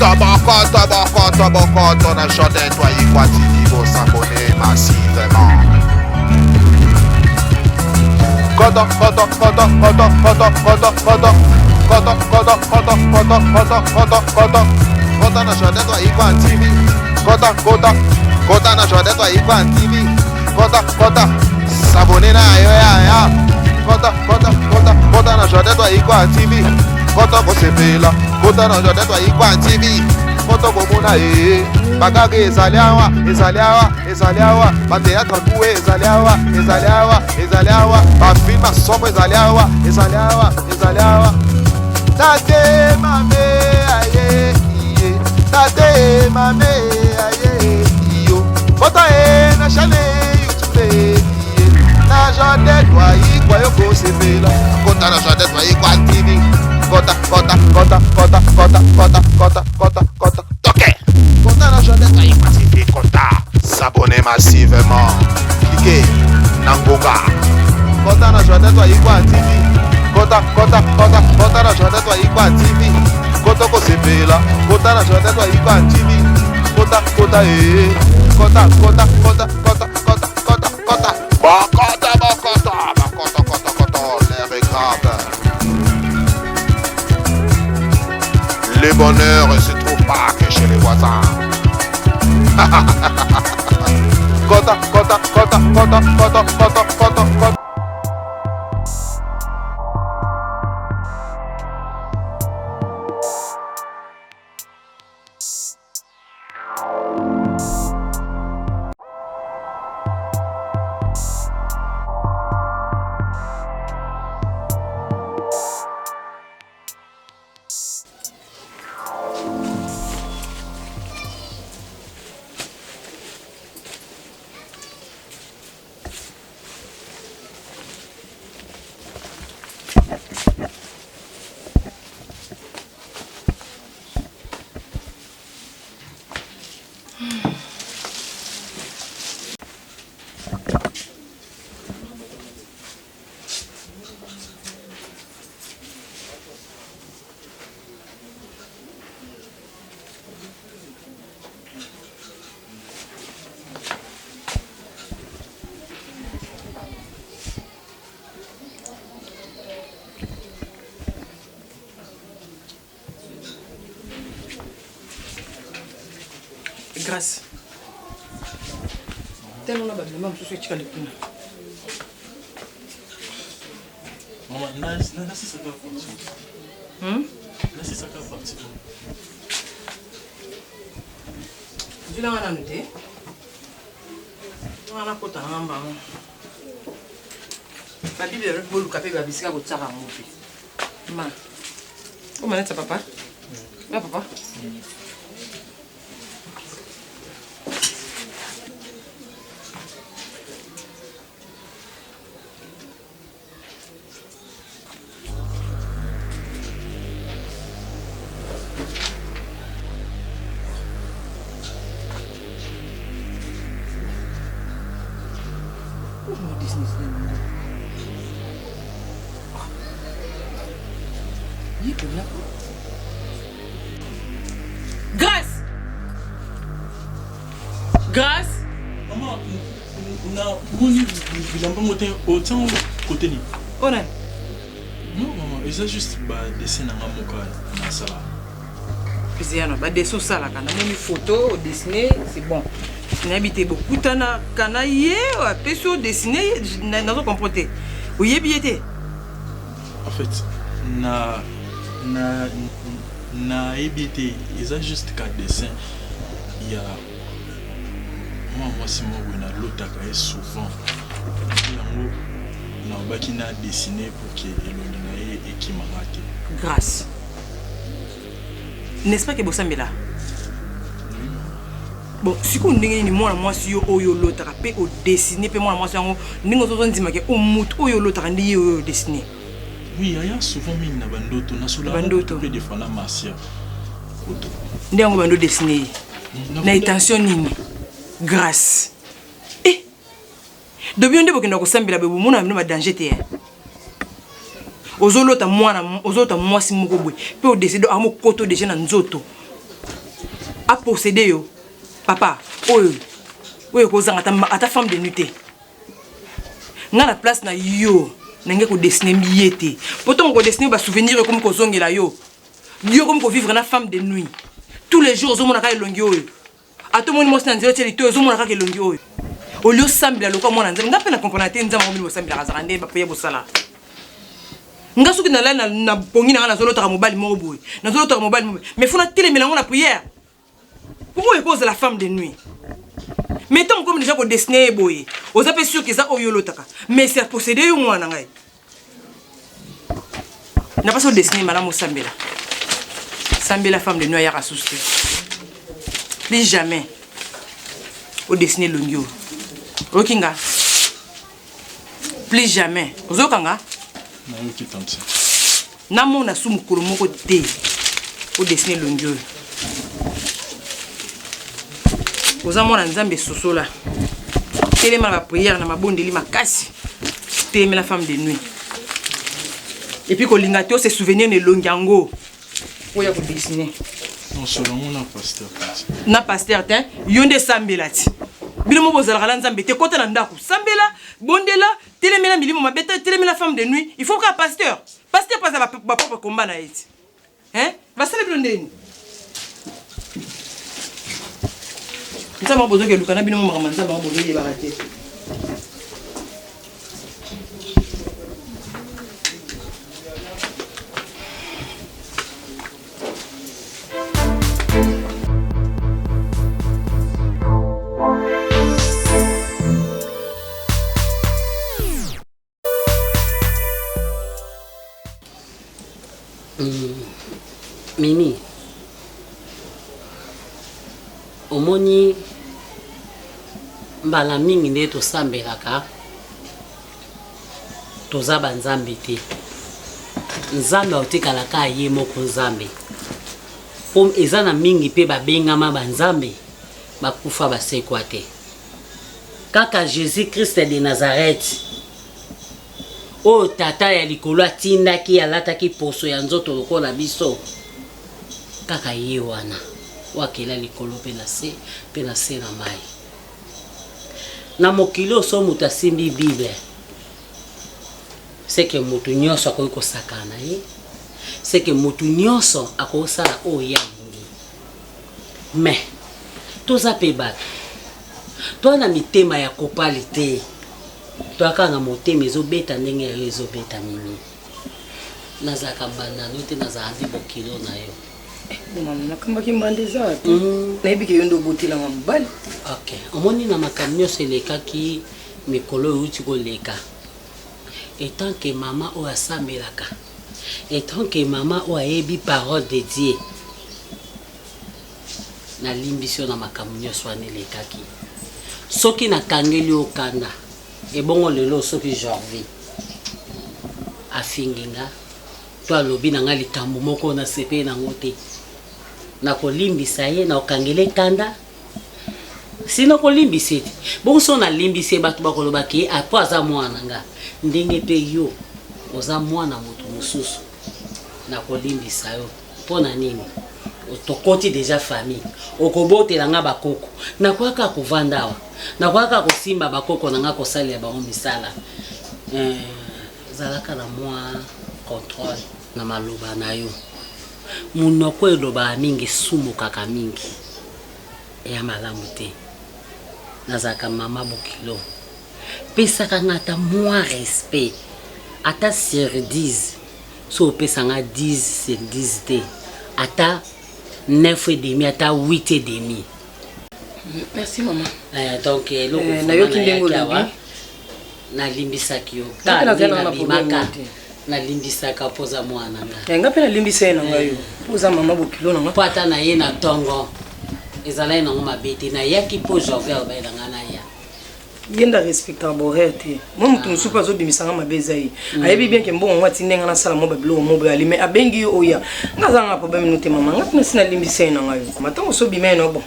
Bokota, bokota, bokota, bokota na Jardin Toyikwa TV, bo s'abonner massivement. Kota, kota, kota, kota, kota, kota, kota. Kota, kota, kota, kota, kota, kota, kota. Kota na Jardin Toyikwa TV. Kota, kota, kota na Jardin Toyikwa TV. Kota, kota, s'abonner na yo ya ya. Kota, kota, kota, kota na Jardin Toyikwa TV. Kota kosepela, kota na Jardin Toyikwa TV. Kota komona ee. Bakaka ezali awa, ezali awa, ezali awa. Ba théâtre kuwe ezali awa, ezali awa, ezali awa. Ba film somo ezali awa, ezali awa, ezali awa. Tate mame aye iye. Tate mame aye iyo. Kota e na chaîne YouTube iye. Na Jardin Toyikwa yo kosepela. Kota na Jardin Toyikwa TV. Kota, kota, kota, kota, kota, kota, kota, kota, kota. Toke. Kota na Jardin Toyikwa TV. Kota. S'abonner massivement. Cliquez. Nangonga. Kota na Jardin Toyikwa TV. Kota, kota, kota, kota na Jardin Toyikwa TV. Kota kosepela. Kota na Jardin Toyikwa TV. Kota, kota, eh. Kota, kota, kota, kota, kota, kota, kota. Bokota, bokota, bokota, kota, kota. L'air est grave. Le bonheur ne se trouve pas que chez les voisins. Kota, kota, kota, kota, kota, kota, kota, kota. Grâce. Tellement na babilamba mosusu etikali kuna. Mama, nasisaka parti. Hmm? Nasisaka parti. Zwilanga nanu te. Nga nakota nanga mbango. Babible boluka mpe babisika kotiaka yango mpe. Ma. Oma neti ya papa? Ya papa? Grâce! Grâce! Maman, na moni bilamba ngo te otia ngo kote nini? Oyo nani? Non maman, eza juste ba dessin na nga moko nasala. Pesiana, ba dessin osalaka, namoni photo odessine, c'est bon. Nayebi te bokutanaka na ye, apesi odessine ye, nazo comprendre te. Oyebi ye te? En fait, na na nayebi te, eza juste ka dessin ya mwa mwasi moko boye nalotaka ye souvent yango nalobaki na dessine pour que elongi na ye ekimanga te. Grâce. N'est-ce pas que bosambela? Oui, maman. Bon, sikoyo ndenge nini mwana mwasi yo oyo olotaka mpe odessine mpe mwana mwasi yango ndenge ozozondima ke motu oyo olotaka nde ye oyo odessine? Oui, aya souvent mingi na bandoto nasolaka Bandoto. mpe des fois na Marcia koto. Nde yango bando odessine ye na intention nini? Grâce. Eh! Dobi nde bokenda kosambela boye bomona bino ba danger te. Ozolota mwana, ozolota mwasi moko boye mpe odessine amokoto deja na nzoto. Aposede yo papa oyo oyo ekozanga ata femme de nuit te. Nga na place na yo nange ko dessiner ye te. Po tongo ko dessiner ba souvenir ekomi kozongela yo. Yo okomi ko vivre na femme de nuit. Tous les jours ozomona kaka elongi oyo. Ata omoni mwasi na nzela otie litoyi ozomona kaka elongi oyo. Olie osambela lokola mwana nzambe. Nga pe na comprendre te nzambe yango bino bosambelaka azalaka nde ba prière bosalaka. Nga soki nalali na, na pongi na nga nazolotaka mobali moko boye. Nazolotaka mobali moko boye. Mais faut natelemela yango na prière. Pourquoi oyo kozala femme de nuit? Mais ntango okomi deja kodessine ye boye, oza mpe sûr que eza oyo olotaka. Mais c'est posséder yo mwana na ngai. Na pasi odessine malamu osambela. Sambela femme de nuit ayaka susu te. Plus jamais odessine elongi oyo. Oyoki nga? Plus jamais. Ozoyoka nga? Nayoki tante. Namona su mokolo moko te odessine elongi oyo. Oza mwana Nzambe sosola. Telema na ba prière na mabondeli makasi. Telemela femme de nuit. Et puis kolinga te ose souvenir na elongi yango. Oya ko dessiner. Non, selon na pasteur. Na pasteur te, yo nde sambela ti. Bino mo bozalaka na Nzambe te, kota na ndako, sambela, bondela, telemela milimo mabe, telemela femme de nuit. Il faut ka pasteur. Pasteur paza ba propre combat na ye ti. Hein? Basala bino ndeni? Nzambe bozoki eluka na bino makambo Nzambe bozoyebaka te. Mimi, omoni mbala mingi nde tosambelaka toza ba nzambe te. Nzambe akotikala kaka ye moko nzambe. Po eza na mingi pe babengama ba nzambe bakufa basekwa te. Kaka Jesus Christ de Nazareth oyo Tata ya likolo atindaki alataki poso ya nzoto lokola biso, kaka ye wana oyo akela likolo mpe na se mpe na se na mai. Na mokili oyo soki moto asimbi Bible, c'est que moto nyonso akoki kosakana na ye, c'est que moto nyonso akoki kosala oyo ye alingi. Mais toza pe batu toa na mitema ya kopali te toa kaka na motema ezobeta ndenge ya yo ezobeta mimi nazalaka mbanda no te nazalaka nde bokilo na yo eh, mama nakambaki mbanda eza te mm. nayebi ke yo nde obotelanga mobali ok omoni na makambo nyonso elekaki mikolo oyo euti koleka etant que mama oyo asambelaka Etant que mama oyo ayebi parole de Dieu, nalimbisi yo na makambo nyonso wana elekaki. Soki nakangeli yo kanda, ebongo lelo soki Jorvi afingi nga to alobi na nga likambo moko nasepeli nango te, nakolimbisa ye, nakokangela ye kanda Sinon kolimbisa ye te. Bongo soki nalimbisi ye bato bakoloba ke ah, po aza mwana na nga. Ndenge pe yo oza mwana moto mosusu nakolimbisa yo mpo na nini? Tokoti deja famille, okobotela nga bakoko, nakoya kaka kovanda awa, nakoya kaka kosimba bakoko na nga kosalela bango misala. Eh, zalaka na mwa controle na maloba na yo. Monoko elobaka mingi esumukaka mingi. Eya malamu te. Nazalaka mama bokilo. Pesaka nga ata mwa respect. Ata sur 10. Soki opesa nga 10 sur 10 te. Ata 9 et demi, ata 8 et demi. Merci maman. Eh, donc eloko eh, nayoki ndenge olobi. Nalimbisaki yo. Nga mpe nazali na problème te. Nalimbisaka mpo oza mwana nga. Eh, nga mpe nalimbisa ye na ngai yo mpo oza mama bokilo na nga. Mpo ata na ye na tongo ezalaki nango mabe te, nayaki mpo Jorvi alobaki na ngai naya. Ye nde arespectaka bahoraire te. Mwa moto mosusu mpe azobimisa nga mabe eza ye. Ayebi bien ke mbongo yango atindi nga nasala mwa babiloko moko boye ali mais abengi yo oya. Nga aza nga problème no te mama. Nga mpe nasi nalimbisa ye na ngai yo. Ntango osi obima ye na bon.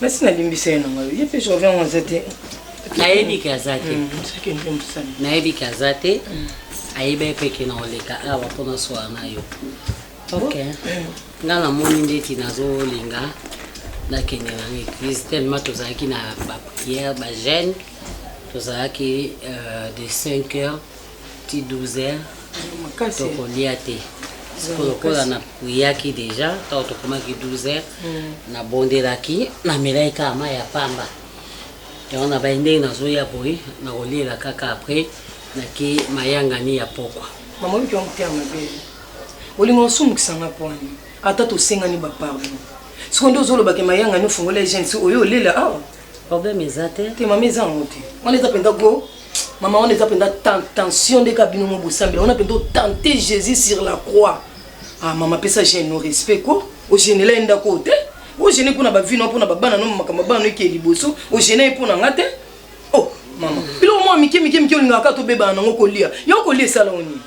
Nasi nalimbisa ye na ngai yo. Ye mpe Jorvi yango aza te. Nayebi ke aza te. Nayebi ke aza te. Ayebaki mpe ke na koleka awa mpo naswala na yo. Ok. Nga namoni ndeti nazolinga. Nakende na nga église tellement tozalaki na ba prière, ba jeûne. Tozalaki euh, de 5 heures ti 12 heures tokolia te. Sikoyo lokola na priaki déjà ntango tokomaki 12 heures mm. nabondelaki namelaki kaka mai ya pamba yango nabai ndenge nazoya boye nakoliela kaka après nake mayangani ya pokwa. Mama oyoki yango te ya mabe olinga osumukisa nga pwani ata tosengani ba pardon sikoyo nde ozoloba ke mayangani ofungola agence oyo olela awa problème eza te te mama eza yango te wana eza mpenza go mama wana eza mpenza tension nde kaka bino mo bosambela wana mpenza otente jésus sur la croix ah mama pesa jeune no respect ko ogenela ye ndako oyo te ogene mpo na bavi no mpo na babana no makambo bana no ekee liboso ogene ye mpo na nga te oh mama biloko mwa mike mike mike olingaka kaka tobebana nango kolia yo kolia esala yo nini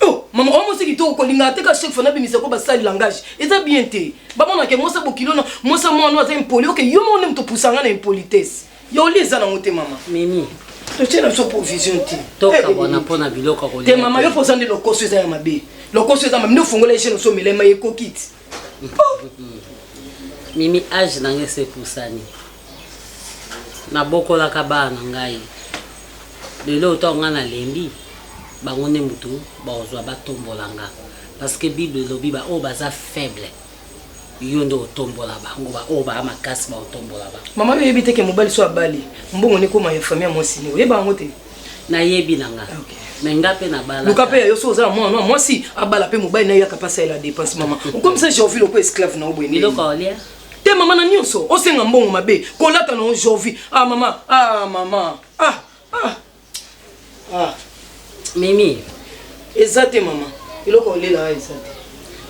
Oh, mama oyo mwasi kitoko kolingaka te ka chaque fois nabimisa ko basali langage eza bien te bamonaka ke mwasi bokilo na mwasi mwana aza impoli oke yo moko nde moto opusa nga na impolitesse ya olia eza nango te mama mimi totie na biso provision te tokabwana mpo na biloko ya kolia te mama yo mpoza nde lokoso eza ya mabe lokoso eza mabe nde ofongola echene oso omela mai ekoki ti mimi age na ngai ese epusani Nabokolaka bana na ngai. Lelo oyo ntango ngai nalembi, bango nde motu bakozwa batombola nga. Parce que Bible elobi ba oyo baza faible, yo nde otombola bango, ba oyo ba makasi baotombola bango. Mama yo oyebi te ke mobali so abali mbongo ne ekoma ya famille ya mwasi ne oyeba yango te? Nayebi na nga. Okay. Mais nga pe nabala. Luka pe ya yo so oza na mwana mwasi abala pe mobali na ye yaka pasa la dépense mama. Okomisa Jorvi lokola esclave na yo boye. Biloko olia? Te mama na nionso osenga mbongo mabe kolata na jorvi ah mama ah mama ah ah ah mimi eza te mama eloko olela eza te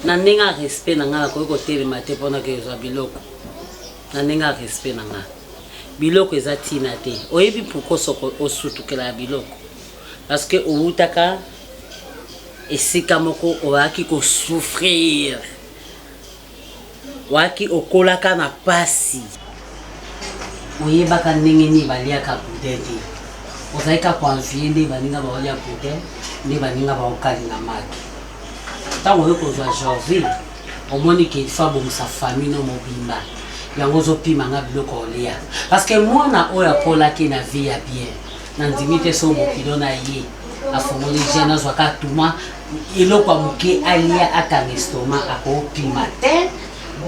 na ndenge ya respect na ngai nakoki kotelema te mpona kozwa biloko na ndenge ya respect na ngai biloko eza ntina te oyebi pourkoi soko osutukela ya biloko parce que owutaka esika moko oyaki kosouffrir Waki okolaka na pasi. Oyebaka ndenge nini baliaka boudin te. Ozali kaka ko envier nde baninga baolia boudin, nde baninga baokalinga maki. Ntango oye kozwa Jorvie, omoni ke il faut abongisa famille no mobimba. Yango ozopima nga biloko olia. Parce que mwana oyo akolaki na vie ya bien, nandimi te so bokilo na ye afongoli jeune azwaka tuma eloko ya moke alia akanga estomac akopima te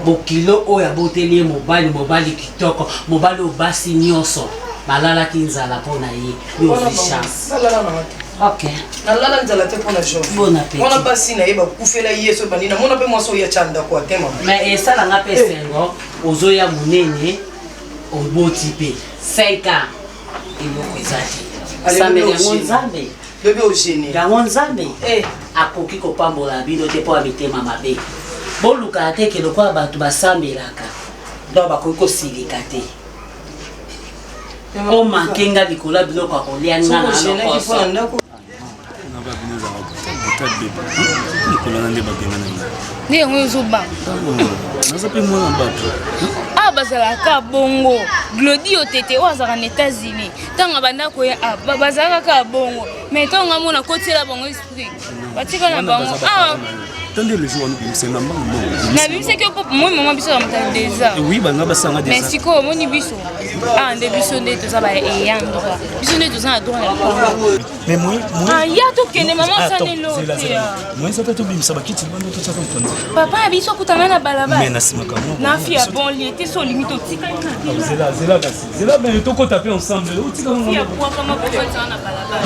bokilo oyo aboteli ye mobali mobali kitoko mobali oyo basi nyonso balalaki nzala mpo na ye yo ozwi chance ok nalala nzala te mpo na Bon appétit. wana basi na ye bakufela ye so bandi namona mpe mwasi oyo atya ndako ate mama mais esala nga mpe esengo ozoya monene oboti mpe 5 ans eloko eza te sambela yango nzambe Bebe ogene. Yango nzambe eh. akoki kopambola bino te mpo ya mitema mabe. Bolukaka te ke lokola bato basambelaka donc bakoki kosilika te. Omanke nga likolo ya biloko ya kolia nga na lokoso. Mikolo na nde babengana ngai. Nde yango ezobanga. Naza mpe mwana bato. Ah bazalaka bongo. Glody Otete oyo azalaka na États-Unis. Ntango abanda koya ah, bazalaka kaka bongo. Mais ntango ngai mona kotiela bango esprit. Batika na bango. Ah tande le jour wana obimisa nga mbangu mbangu nabimisaki yo mpo moi mama biso ya moto déjà oui banga basanga déjà mais sikoyo omoni biso ah nde biso nde toza ba ayant droit biso nde toza na droit na lopango Mais moi, moi. Ah, ya tokende mama osala eloko te. Moi, ça peut bimisa bakiti libanda totiaka mopanzi. Papa ya biso akutana na balabala. Mais na nsima kamo. Na fi ya bon lieu te so olingi totikali na ah, zela zela kasi. Zela ben tokota pe ensemble. Otika ngo. Ya bwaka maboko na balabala.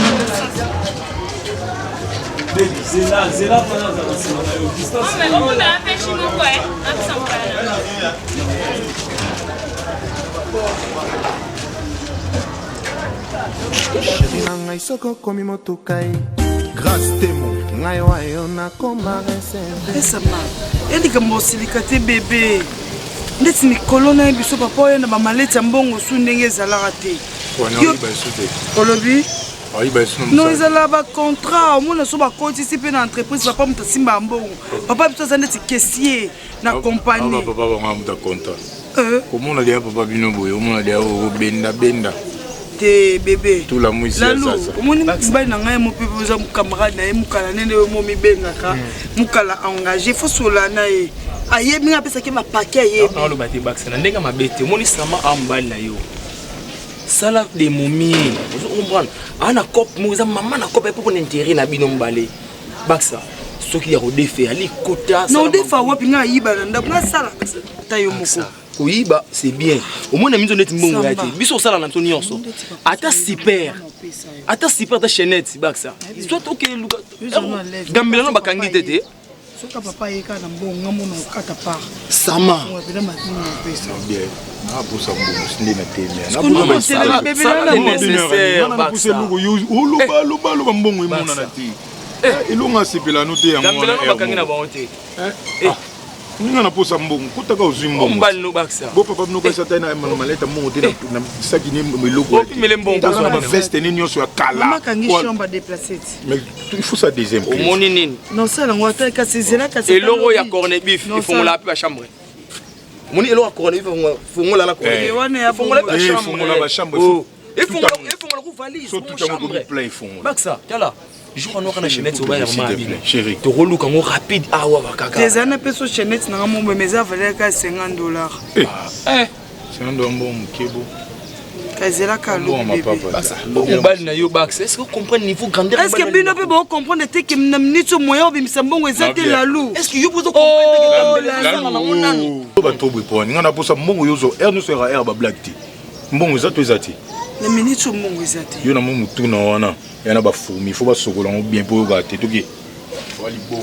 Baby, zela zela mpona azala nsima na yo. Distance. Mais okomela mpe chimoko eh. Apesa mokala. Chéri na ngai soki okomi motuka ye grâce temo ngai wayo nakoma reserve esama ya likambo osilika te bebe ndeti mikolo na ye biso papa oyo na bamaleti ya mbongo su ndenge ezalaka te olobi non ezala bacontrat omona so bakotisi mpe na entreprise papa moto asimba ya mbongo papa biso aza ndeti caissier na compagnie papa bango moto akonta komona deya papa bino boye omona deya obenda benda. Te bebe. Tula mwisi ya sasa. Omoni mobali na ngai mope oza camarade na ye mukala nene oyo momibengaka mukala engagé faut sola na ye. Ayebi nga apesaki ba paquet ayebi. Aloba te bakisa na ndenge mabe te. Omoni sama a mobali na yo. Sala de momie. Ozo comprendre? Ana cop mo eza mama na cop po na intérêt na bino mibale. Bakisa soki ya kodefe ali kota. Na odefa wapi nga ayiba na ndako nasala ata yo moko. Koyiba c'est bien. Omoni na miso neti mbongo ya te. Biso osala na biso nyonso. Ata super. Ata super ata chaînette bakisa. Soit okende luka. Gambela no bakangi te te. Soka papa ye kaka na mbongo nga mona okata part. Sama. Bien. Napusa mbongo nde na temea. Napusa eloko yo oloba loba loba mbongo emonana te. Elonga asepela no te yango wana. Bakangi na bango te. Nga na posa mbongo kotaka ozwi mbongo. Mobali no bakisa. Bo papa bino kasi ata na maleta mbongo te na saki ne eloko. Opimele mbongo. Tala na ba veste ne nyonso ya kala. Mama kangi chambre déplacée. Mais il faut ça deuxième clé. Omoni nini? Non sala yango ata kasi zela kasi. Eloko ya corne beef efongola pe ba chambre. Omoni eloko ya corne beef fongola na corne. Efongola ba chambre. Efongola ba chambre. Efongola ku valise. Surtout tango komi plein efongola. Baksa, tala. Jour wana na chaînette oba ya mama bino. Tokoluka ngo rapide awa bakaka. Eza na peso chaînette na ngambo mais eza valeur ka 50 dollars. Eh. Eh. 50 dollars mbongo moke bo. Kazelaka lobi bebe. Mobali na yo Bax, est-ce que vous comprenez niveau grandeur? Est-ce que bino pe bo comprendre te que na minute moyen obimisa mbongo eza te lalu? Est-ce que yo bozo comprendre te que la nango nanu? Ba to boye pona nga na posa mbongo yo zo air nyonso ya air ba blague te. Mbongo eza to eza te. Na minute mbongo eza te. Yo na mo mutuna wana ya na ba fourmi faut ba sokola ngo bien po yoka te toki.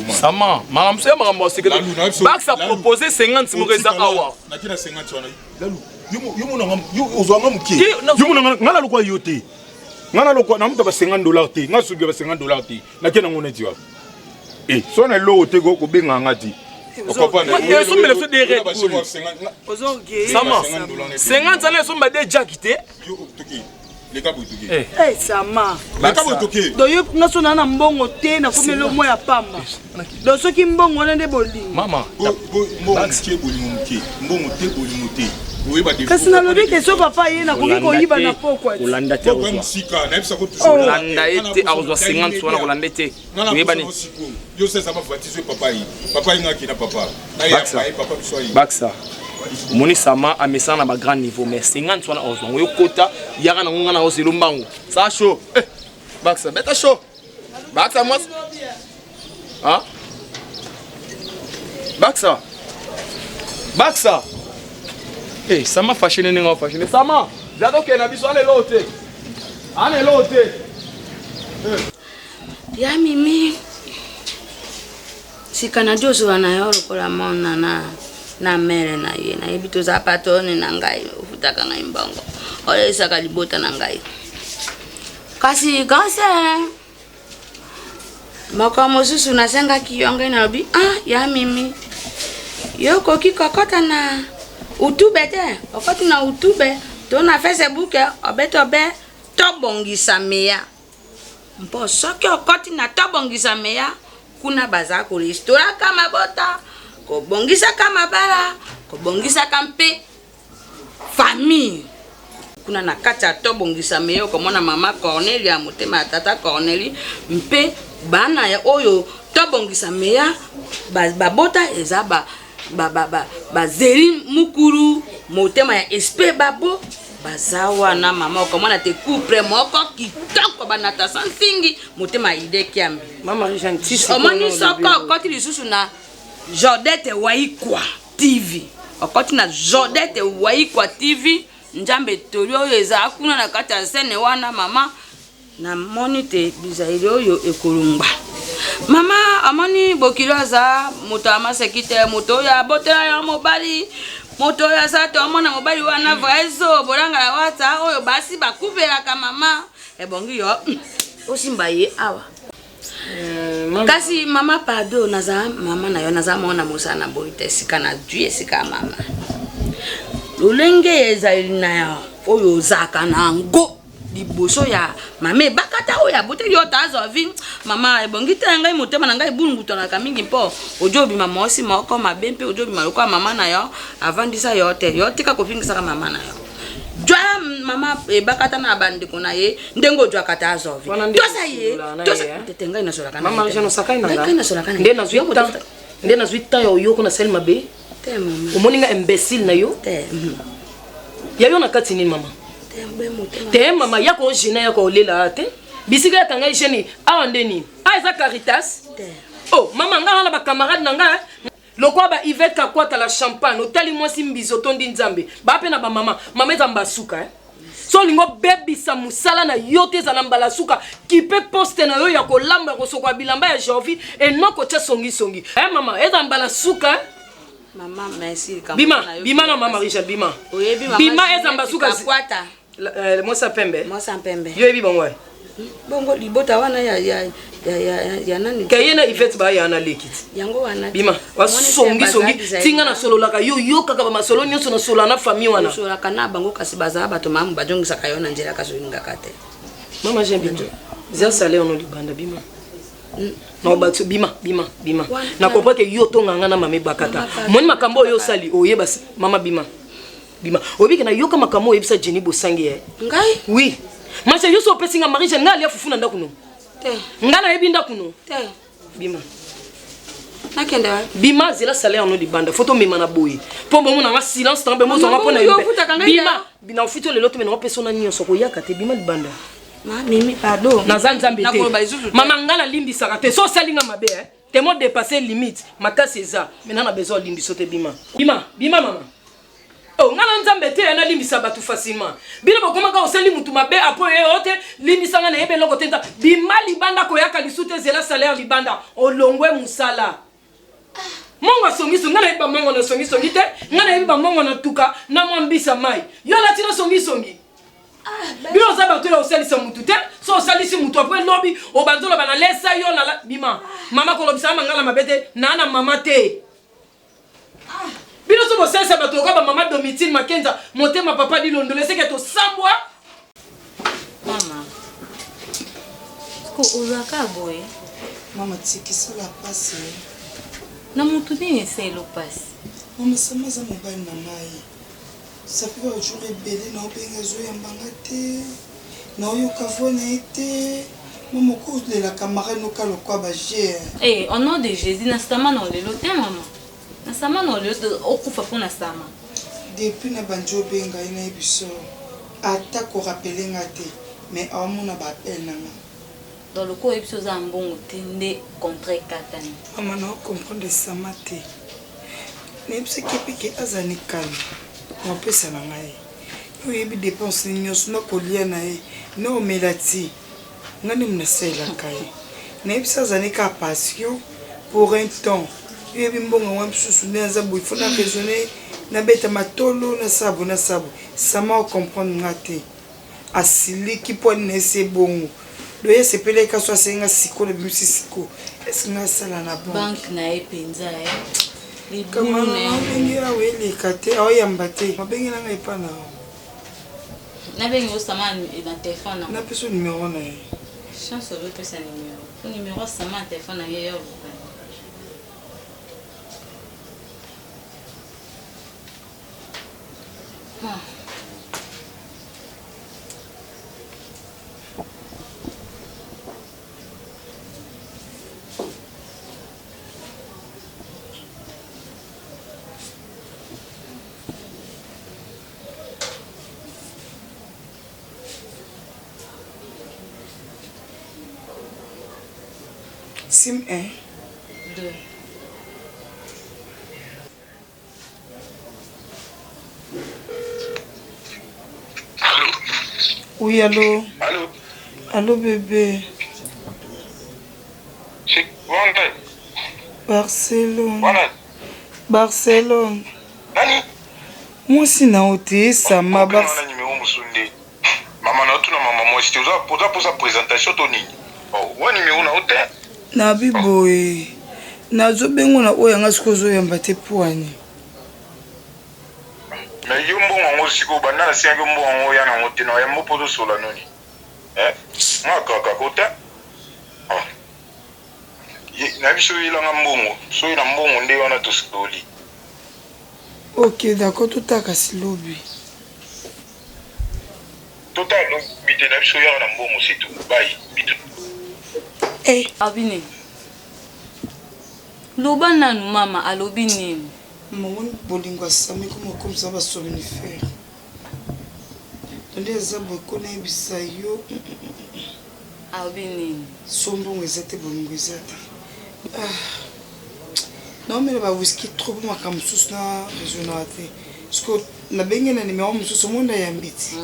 Sama, makambo ya makambo ya sekele. Bax a proposé 50 moko eza awa. Nakina 50 wana. Lalu, yo mona yo ozwa nga moke. Yo mona nga na lokwa yo te. Nga na lokwa na muta ba 50 dollars te. Nga soki ba 50 dollars te. Nakina ngo neti wapi. Eh, so na eloko te ko kobenga nga te. Esombela biso de Red Bull. Sama, 50 wana esomba de Jack te. Eh. Eh, sama donc yo nga so naa na mbongo te nakomi eloko moko ya pamba donc soki mbongo wana nde bolingo kasi nalobi ke so papa ye nakoki koyiba na pokwa kolanda te kolanda ye te akozwa 50 wana kolanda ye te oyebani baksa omoni sama amesana na bagrand niveau mais 50 wana ozwa yango yokota yaka nango nga na ozelo mbangu sa chaud eh, baksa beta chaud baksa mwasi ah? baksa baksa eh, sama fashion ndenge fashion sama zaka okende na biso ana eloko te ana eloko te eh. Ya mimi sika na ozwa na yo lokola mona na na mere na ye nayebi toza patone na ngai ofutaka ngai mbongo olesaka libota na ngai kasi grâce moko mosusu nasengaki yo ngai nalobi ah ya mimi yo okoki kokɔta na utube te okɔti na utube to na facebook obeti obe tobongisa meya Mpo soki okoti na Tobongisa Meya, kuna baza korestoraka mabota, kobongisaka mabala, kobongisaka mpe famille. Kuna na kati ya Tobongisa Meya okomona mama Cornelia, motema ya tata Cornelie, mpe bana ya oyo Tobongisa Meya babota eza ba bazeli ba, ba, mukuru motema ya esprit babo baza wana mama okomona te couple moko kitoko banatasa nsingi motema ide kiambi omoni soko okoti lisusu na jordete waikwa tv okoti na jordete waikwa tv nzambe toli oyo eza kuna na kati ya sene wana mama Namoni te bizaleli oyo ekolongba. Mama amoni bokilo aza moto ya maseki te, moto oyo abotela ya mobali, moto oyo aza to amona mobali wana vrai zo bolanga ya wata oyo basi bakufelaka mama ebongi yo osimba ye awa. Eh, kasi mama pardon naza mama na yo naza mwana mosala na boyi te esika nazwi esika ya mama lolenge ya ezaleli na yo oyo ozalaka na yango liboso ya mama ebakata oyo aboteli yo tazwa vi mama ebongi te ngai motema na ngai ebulungutanaka mingi mpo ojo obima mwasi moko mabe mpe ojo obima lokola mama na yo avandisa yo te yo tika kofingisaka mama na yo. Jwa mama ebakata na bandeko na ye ndenge ojwaka ta azovi. Tosa ye. Tosa tete ngai nasolaka na. Mama Jeanne osakani na ngai. Nasolaka na. Nde nazwi temps. Nde nazwi temps ya oyoko na sali mabe. Te mama. Omoni nga imbécile na yo? Te. Ya yo na kati nini mama? Te mama ya ko gêner ya ko lela te. Bisika ya kanga gêne awa nde nini? Ah eza Caritas? Te. Oh mama nga na ba camarade na nga lokola ba Yvette Kakwata la champagne otali mwasi mbizo otondi nzambe ba pe na ba mama mama eza mbasuka eh? so olingi obebisa mosala na yo te ezala mbala suka kipe poste na yo ya kolamba ya kosokola bilamba ya jorvi eno kotya songisongi eh, mama eza mbala suka eh? Mama, merci. Bima, bima na mama Richard, bima. Oyebi mama. Bima eza mbasuka. Kakwata. Eh, mwasi ya pembe. Mwasi ya pembe. Yo yebi bango eh? Bongo libota wana ya ya ya ya ya nani? Kaye na Yvette ba ya na lekiti. Yango wana. Bima, wa songi songi. Tinga na sololaka yo yo kaka ba masolo nyonso na solola na famille wana. Sololaka na bango kasi bazala bato mamu bajongisaka yo na nzela kasi olingaka te. Mama j'aime bima. Zia salaire no libanda bima. Na bato bima bima bima. Na comprends que yo tonga nga na mame bakata. Moni makambo oyo osali oyeba mama bima. Bima. Oyebi ke nayoka makambo oyebisa Jenny Bosangi eh. Ngai? Oui. Macha yo so opesi nga Marie Jeanne nga alia fufu na ndako no. Te. Nga nayebi ndako no. Te. Bima. Nakende wapi? Bima zela salaire no libanda. Faut tomema na boye. Po bomo na nga silence tanga bemo zonga pona yo. Bima. Bina ofuti lelo to mena opesa na nyonso koyaka te bima libanda. Ma mimi pardon. Naza nzambe te. Mama nga nalimbisaka te. So osali nga mabe eh. Temo dépasser limite. Makasi eza. Maintenant na besoin olimbiso te bima. Bima, bima mama. Oh, nga na nzambe te nalimbisa bato facilement bino bokomaka osali mutu mabe apo ye o te limbisa nga nayebi eloko te nza bima libanda koyaka lisu te zela salaire libanda olongwe mosala mongo asongisongi nga nayebi bamongo na songisongi te nga nayebi bamongo na tuka na mwa mbisa mai yo alati na songisongi bino oza bato oyo osalisa mutu te so osalisi mutu apres lobi obandi oloba na lesa yo na bima mama kolobisaka mangala mabe te naa na mama te bino so bosalisa bato lokola bamama domitine makenza motema papa dilondolo eseke tosambwa mama ko ozalaka boye mama tikisala pasi na motu nini eselo pasi mama sama aza mobali na ngai safi ba jour ebele naobenga azoyamba nga te naoyoka voi na ye te mama okolela camarade noka lokwa baje eh, au nom de jésus na sama na olelo te mama na sama na olelo te okufa mpo na sama depuis na bandi obenga ye nayebi so ata korapele nga te mais aomona baappel na nga donc lokola oyebi so oza na mbongo te nde contrat ekatani mama na ocomprendre sama te nayebisaki ye mpe ke azala ni calme napesa na ngai yo oyebi dépense ni nyonso na kolia na ye na omela ti ngai nde nasalelaka ye nayebisi azali kaka passion pour un temps yo oyebi mbongo yango mosusu nde naza boye fo na raisonne nabeta matolo nasala boye nasala boye sama ocomprendre nga te asiliki mpo ani na ye se bongo do ye asepelaki kaso asengi nga siko na bimisi siko eske nga asala na banke na ye mpenza eh. kamanaabenge awa eleka te aoyamba te mabenge nanga epa na yo nabengi osama na telefone na napesa numero na ye chance ozopesa numero po numero sama na telefone na ye yo Ah. Sim 1. 2. Oui, allô Allô Allô, bébé. C'est Wanda. Barcelone. Wana. Barcelone. Nani Mwasi na yo te sama Bar wana numéro mosusu nde. Mama na tuna mama mwasi te oza oza posa présentation to nini? Oh, wa numéro na yo te. Nabi boye. Nazobengo na oyo yanga sikoyo ozoyamba te puani. Mais yo mbongo yango sikoyo banda nasengaki yo mbongo yango oya nango te na yambo mpo tosola noni eh? Nga kaka ko te ah. Na biso oyelanga mbongo soki na mbongo nde wana tosoli. Ok, d'accord, totala kasi lobi. Nayebi soki oyaka na mbongo c'est tout. Bye. Bitu. Eh. Alobi nini? Loba nanu mama alobi nini? Mama bolingo ya Samy ekoma kokomisa ba somnifère. Nde eza boye ko nayebisa yo. Alobi nini? So mbongo eza te bolingo eza te. Ah. Naomela ba whisky trop po makambo mosusu na raisonnaka te. Parce que nabengi na numero mosusu omoni nayambi ti.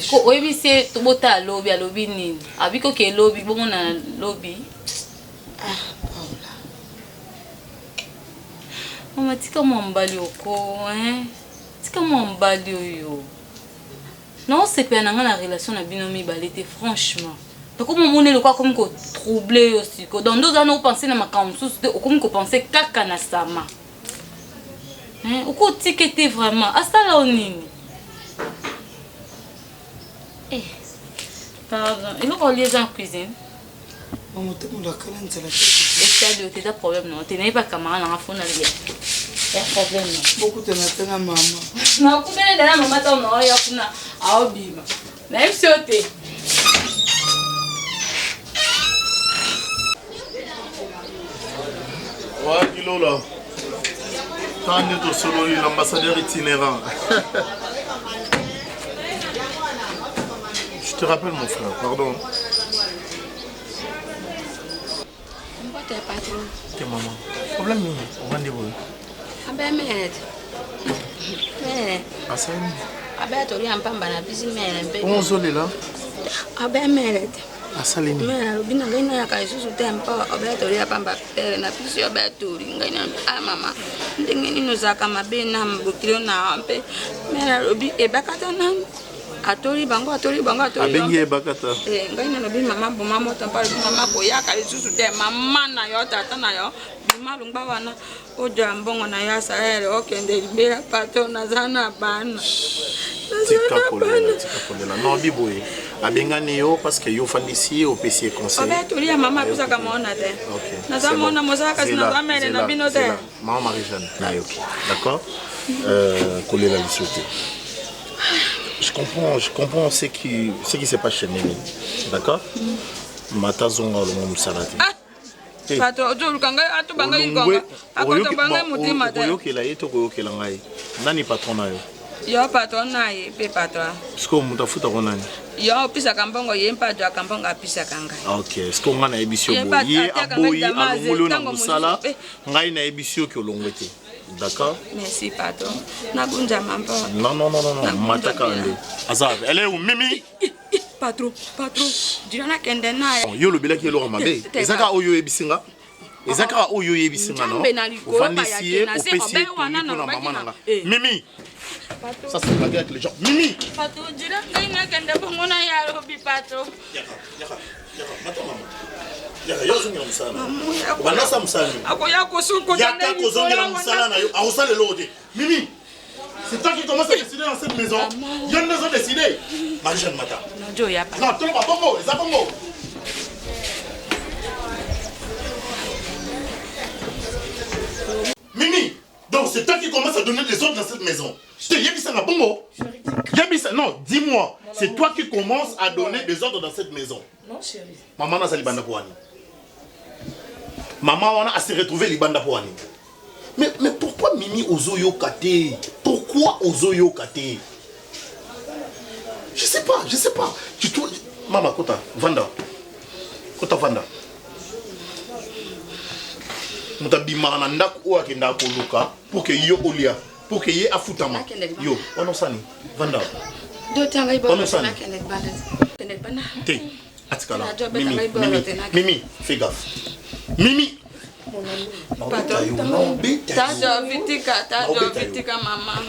Ko oyebisi ye tobota lobi alobi nini? Abi koke lobi bongo na lobi. Ah Paola. Mama tika mwa mobali oko hein? Tika mwa mobali oyo. Naosepela na ngai na relation na bino mibale te franchement. Nakomi omona eloko akomi ko troubler yo siko. Donc nde oza na openser na makambo mosusu te okomi ko penser kaka na Sama. Hein, okotika te vraiment. Asala yo nini? Eh. Pardon, eloko olie eza na cuisine. Motema olakala nzala te. Etali yo te eza problème na yo te. Nayebi ba camarade na nga fo nalia. Ya problème na. Bokutana te na mama. Nakutani na mama ntango naoya kuna aobima. Nayebisi yo te. Ouais, Kilola. Tant nde tosololi l'ambassadeur itinérant. Je te rappelle mon frère, pardon. Mbote patron. Te maman. Problème nini? Ovandi boye. Abe mele. Mele. Asali nini? Abe tolia mpamba na bisi mele mpe. Bongo ozolela? Abe mele te. Asali nini? Mele alobi na ngai nayaka lisusu te mpo abe tolia pamba pere na bisi abe toli ngai na ah mama ndenge nini ozalaka mabe na bokilo na mpe mele alobi ebakata nani atoli bango atoli bango atoli abengi ye bakata eh, ngai nalobi mama boma moto mpo alobi mama koyaka lisusu te mama na yo tata na yo bima longba wana ozwa mbongo na yo asalele okende libela pato naza na bana tika kolela tika kolela non biboye abengani yo parce que yo ofandisi ye opesi ye conseil obe tolia mama apesaka mona te naza mona mosala kasi naza mele na bino te Maman Marie-Jeanne, nayoki. D'accord euh, kolela lisusu te. Je comprends, je comprends ce qui, ce qui se passe chez Mimi. D'accord Mata zonga olongo mosala te. Ah bato ozoluka ngai atoba ngai likonga akotoba ngai motema te okoyokela ye to koyokela ngai nani patron na yo yo patron na ye mpe patron sikoyo moto afutako nani yo opisaka mbongo ye mpe azwaka mbongo apisaka ngai ok sikoyo ngai nayebisi yo boye ye aboyi alongoli yo na mosala eh. Ngai nayebisi yo ke olongwe te. D'accord? Merci pardon. Nagunjama mpo. Non non non non, mata kaka nde. Aza elle est où Mimi? Patron, patron, dira nakende na ye. Yo olobelaki eloko mabe. Eza kaka oyo oyebisi nga. Eza kaka oyo oyebisi nga non? Ofandisi ye, opesi ye toli mpo na mama na nga. Eh. Mimi! Ça c'est blague avec les gens. Mimi! Patron, dira ngai nakende bongo na ye alobi patron. Yaka, yaka. Yaka mosala yaka kozongela mosala na yo akosala eloko te mimi c'est toi qui commence à décider dans cette maison yo nde ozo décider marie-jeanne mata non toloba bongo eza bongo mimi Donc c'est toi qui commence à donner des ordres dans cette maison. Je te yebisa nga bongo. Yebisa non, dis-moi, c'est toi qui commence à donner des ordres dans cette maison. Non chérie. Maman nazali banda po wani. Maman wana a se retrouver libanda po wani. Mais mais pourquoi Mimi ozoyoka te? Pourquoi ozoyoka te? Je sais pas, je sais pas. Tu toi Mama kota, vanda. Kota vanda. moto abimaka na ndako oyo akendaka koluka pour ke yo olia pour ke ye afutama yo wana osani vanda wana osani te atikala mimi mimi mimi fais gaffe mimi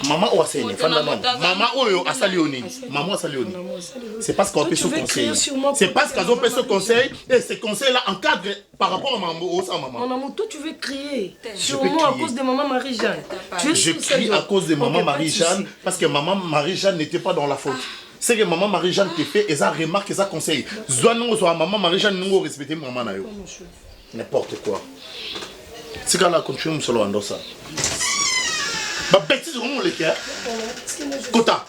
mama oyo asali fanda nano mama oyo asali yo nini mama asali yo nini c'est parce qu'on apesi conseil c'est parce qu'azopesa conseil et ce conseil là encadre par rapport à maman osa maman mon amour toi tu veux crier sur moi à cause de maman Marie-Jeanne tu es je crie à cause de maman Marie-Jeanne parce que maman Marie-Jeanne n'était pas dans la faute ce que maman Marie-Jeanne te fait eza remarque eza conseil zwa nongo zwa maman Marie-Jeanne nongo respecter maman na yo N'importe quoi. Tikala continue musolo wa ndosa. Ba bêtises vraiment les gars. Kota.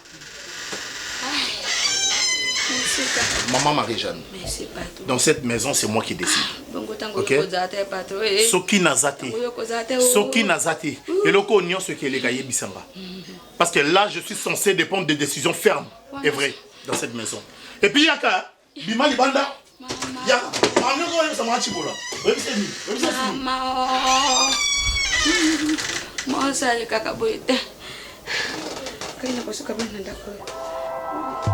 Maman Marie-Jeanne. Merci, patron. Dans cette maison, c'est moi qui décide. Bongo tango Ok. okozala te patron. Eh. Soki naza te. Tango okozala te. oh. Soki naza te. Eloko nyonso ekeleka yebisa nga. Parce que là, je suis censé de prendre des décisions fermes et vraies dans cette maison. Et puis, yaka, bima libanda. Yaka, mama nyonso oyebisa mama Tshibola. Oyebisa nini? Oyebisa nini? Mama. oh. Mosali kaka boye te. Kai nakosuka bana na ndako oyo.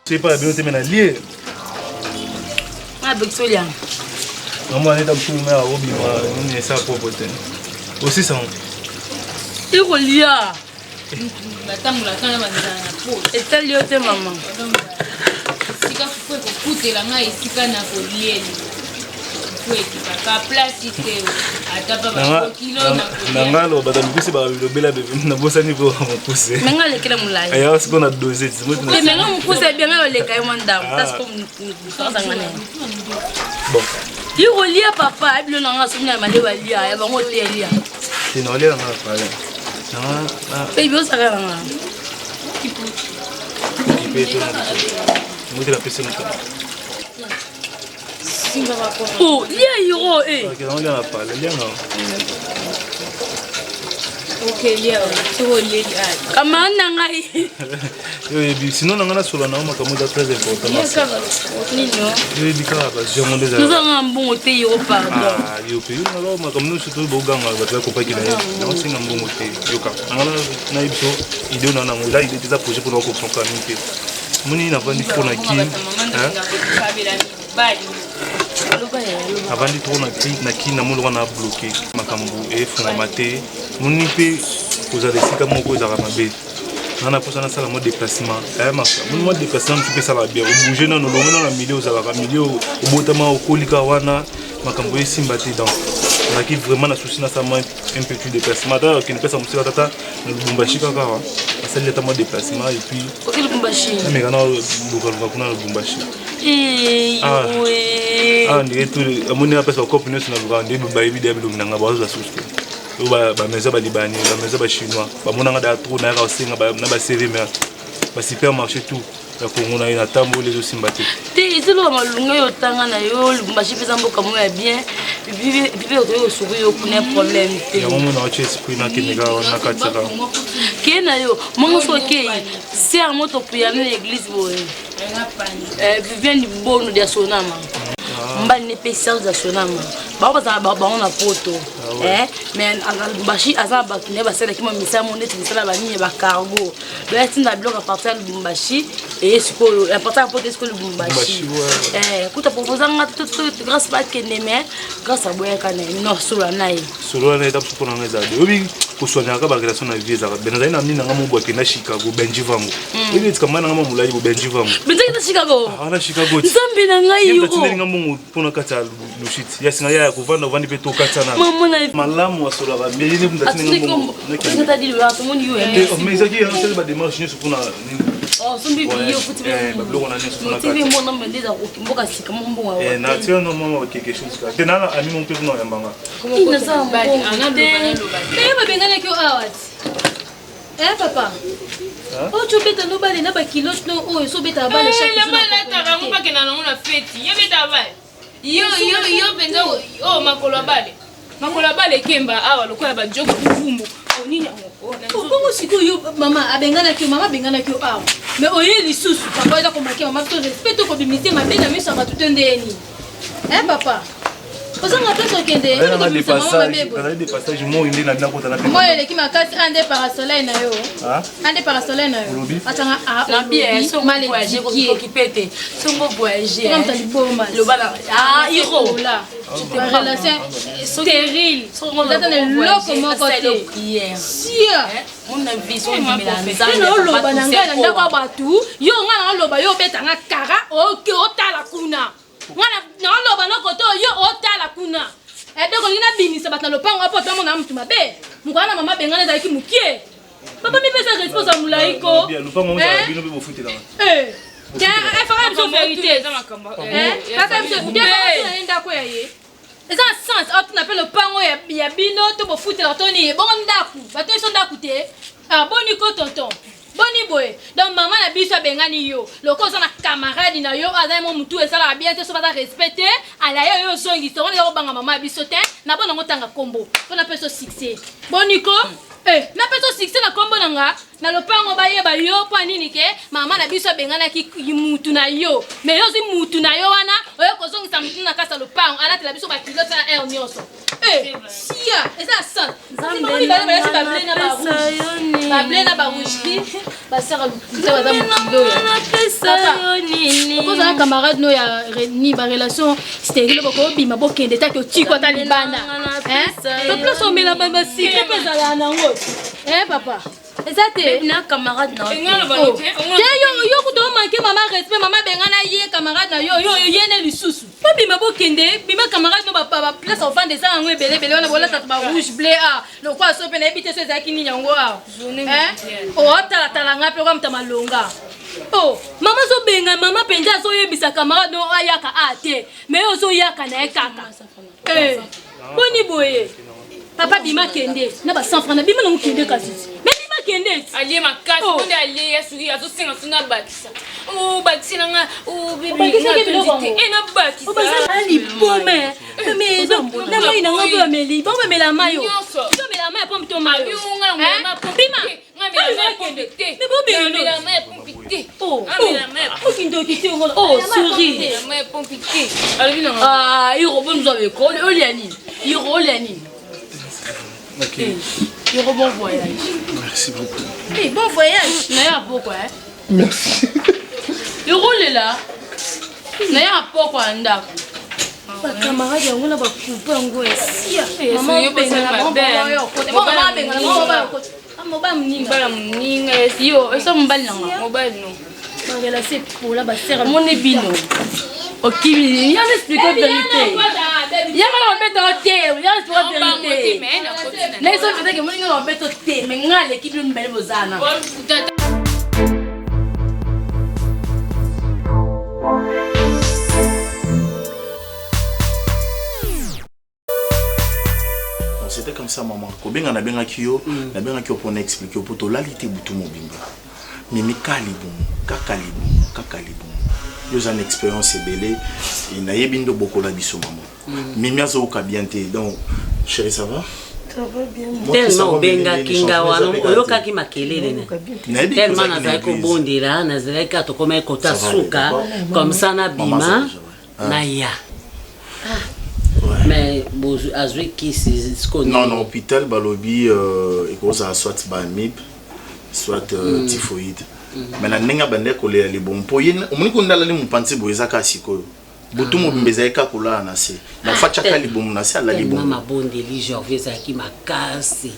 soki epai na bino te me nalie abekisi olia mama aneta mosusu me akobima nini esa propre te osisa ngo ekolia batambolaka na banzala na po etali yo te mama esika fufu ekokutela ngai esika na kolieli fufu ekipaka place te ata pa bakokilo na na ngai aloba bato ya mikuse balobela bebe nabosani mpo mokuse me ngai alekela molai aya sikoyo na dose te me ngai mokuse ebi ngai oleka ye mwa ndambo ta siko mosakasanga na ye bon yo kolia papa ebilo na ngai soki na male balia ya bango te lia te na olia nanga pale nanga ebi osaka nanga kipe to na moto napesi moto Oh, lia yoro eh. Ok, naolia na pale lia na Kamara na ngai. yo oyebi sinon na ngai nasola na yo makambo eza très important Nini yo? yo oyebi kaka bazwi yango nde ezalaka Tozanga mbongo te yoro pardon. Ah, yo mpe yo naloba makambo nyonso to boganga bato bakopaki na ye naosenga mbongo te yoka nanga nayebi so idée na nango eza idée te eza projet mpona okopsoka mingi te moni navandi trop na kin navandi trop na kin namoni lokola na bloke makambo efungama te moni mpe kozala esika moko ezalaka mabe nga na mposa nasala mwa déplacement aya masa moni mwa déplacement mosusu mpe esalaka bien obouge nano olongo nano na milieu ozalaka milieu obotama okolika wana makambo esimba te donc nazalaki vraiment na souci nasala mwa un petit déplacement ata okende pesa mosika tata na lubumbashi kaka awa asali ata mwa déplacement et puis Oke Lubumbashi. nameka na lukaluka kuna na lubumbashi Eh, Ah. yoe. awa ndenge tu amoni apesa bakope nyonso na luka nde bayebi deya bilongi na nga bazwa susu te oyo bamaison balibani bamaison bachinois bamonanga daya trop nayaka kosenga na bacv mais basupermarché tout ya kongo na ye na tamboli ezosimba te te ezoloba malunga oyo otanga na yo lubumbashi mpe eza mboka moko ya bien epipe okoki kosuki yo kuna problème te yango mona otya esprit nakende kaka na kati kaka kee na yo mongo so okei ser moto priame na église boye Eh, viviane bono dia sonama mobali ne mpe serge dia sonama bango bazala bango na poto Eh, mais lubumbashi aza na bato naye basalaki mwa misala mo neti misala banini ya bacargo donc atinda biloko a partir ya lubumbashi eye sikoyo a partir ya poto eye sikoyo lubumbashi Eh, kuta proposa nga grâce bakende mais grâce aboyaka na ye non solola na ye solo wana eza mosusu mpona nga ezala be oyebi koswanaka barelation na vie ezalaka be nazali na mini nanga moko akenda chicago benji vango oyebi etika mai nanga mwa molai bo benji vango benzaki na chicago wana chicago nzambe na ngai yo yoko atindelinga mbongo mpona kati ya lushiti yasinga yaya kovanda ovandi mpe tokatisa na Mama na- malamu asolaka me ye nde mutu atindinga mbongo mais ezaki yango bademarche nyonso mpona nini osombi Ouais. biye ofuti Eh, babiloko na nyonso mpona motivi kati. mona mbe eza mboka sika mo mbongo Eh, na tia no mama quelque chose ka te nana ami mo mpe kuna oyambanga naye babenganaki yo awa ti e papa oyo ti obeta no bale na bakilote no oyo so obetaka bale chaque jour elamba na elataka yango bakenda nango na feti yo betaka bale yo yo yo mpenza oyo makolo ya bale makolo ya bale ekemba awa lokola bajoko vumbu onini yango bongo sikoyo yo mama abenganaki yo mama abenganaki yo awa mais oye lisusu papa eza komake mama to respect to kobimise mabe na miso ya bato te ndeni e papa ozanga place okende nazali de passage moi nde na bina kota na moyo eleki makasi ande parasoleil na yo ande parasoleil na yo Olobi? atanga na bien songo voyage kokipe te songo voyage loba na ah hiro relation stérile eza na eloko moko te sia oloba na ngai na ndako ya bato yo ngai naoloba yo obetanga kara oke otala kuna ngai naoloba noko te yo otala kuna edoko olingi nabimisa bato na lopango apo tomona mutu mabe mokwana na mama bengana ezalaki mokie papa mipesa responsable ya molai ko lopango ozala bino mpe bofutelaka efaka biso vérité kaka biso ndako ya ye Eza na sens atuna mpe lopango ya, ya bino to bofutelaka to nini bongo ndako bato biso ndako te ah, boni ko tonton boni boye donc mama na biso abengani yo lokola oza na camarade na yo aza mo mutu esalaka bien te so baza respect te alaye yo ozongisa wana eza kobanga mama ya biso te na bona yango otanga kombo mpo napesa succès boni ko eh, napesa succès na kombo na nga na lopango bayeba yo mpo nini ke mama na biso abenganaki mutu na yo me yo ozwi mutu na yo wana oye kozongisa mutu na kati ya lopango alatela biso bakiloti na aire nyonso eh, sia eza ya san mibale balati bable na barouge bable na barouge basaka lokuta baza mokilo okozala camarade no ya ni barelation sterile bokobima bokende taki otiko ata libanda place omela basikre mpe ezalaka nango Eh papa. Eza te. Na camarade na. Oh. Te yo yo kutu manquer mama respect mama bengana ye camarade na yo yo ye ne lisusu. Ba bima bokende bima camarade no ba ba place ofanda eza yango ebele ebele wana bolata ba rouge bleu ah lokwa so pe na yebi te so ezalaki nini yango ah. Eh? Oh tala tala nga pe kwa mta malonga. Oh, mama azobenga mama mpenza azoyebisa camarade no ayaka a te mais yo ozoyaka na ye kaka. Eh, boni boye papa bima kende na ba 100 francs na bima nango kende kasi mais bima kende alie makasi oh. nde alie ya suki azosenga so nabakisa oh, bakisela nga oh, eh, libome na mai nango mpe bameli bango bamela mai yo omela mai ya pompe to mayo bima olia nini iro olia nini iro bon voyage merci beaucoup hey, bon voyage na ya pokwa eh? merci iro lela na ya pokwa ya ndako bacamarade yango na bakupe yango esia mama abengana Ah, mobali moninga. Mobali moninga yo eso mobali na nga. Mobali no. Barelation epola basera. Omoni bino. Okimi ya explique vérité. Ya nga na beta te, ya explique vérité. Na eso vérité ke moninga na beta te, mais nga leki bino mibale bozana. c'était comme ça maman kobenga nabengaki yo mm. nabengaki yo mpona explike yo mpo tolali te butu mobimba mimi ka libumu kaka libumu kaka libumu yo oza na expérience ebele nayebi nde obokola biso mama mm. mimi azoyoka bien te donc chéri ça va tellement obengaki nga wana oyokaki makelele tellement nazalaki kobondela nazalaki kaka tokomaki kota suka comme ça nabima naya ah. mais azwi kisi sikoyo non na hôpital balobi euh, ekozala soit baamibe soit euh, mm. typhoïde mm. mais na ndenge abandaki kolela libomo mpo ye omoni ko ndalali mopanzi boye eza kaka sikoyo butu ah. mobimba ezalaki kaka kolala na se na fatyaka ah, libomo na se alali bongo mabondeli jorvi ezalaki makasi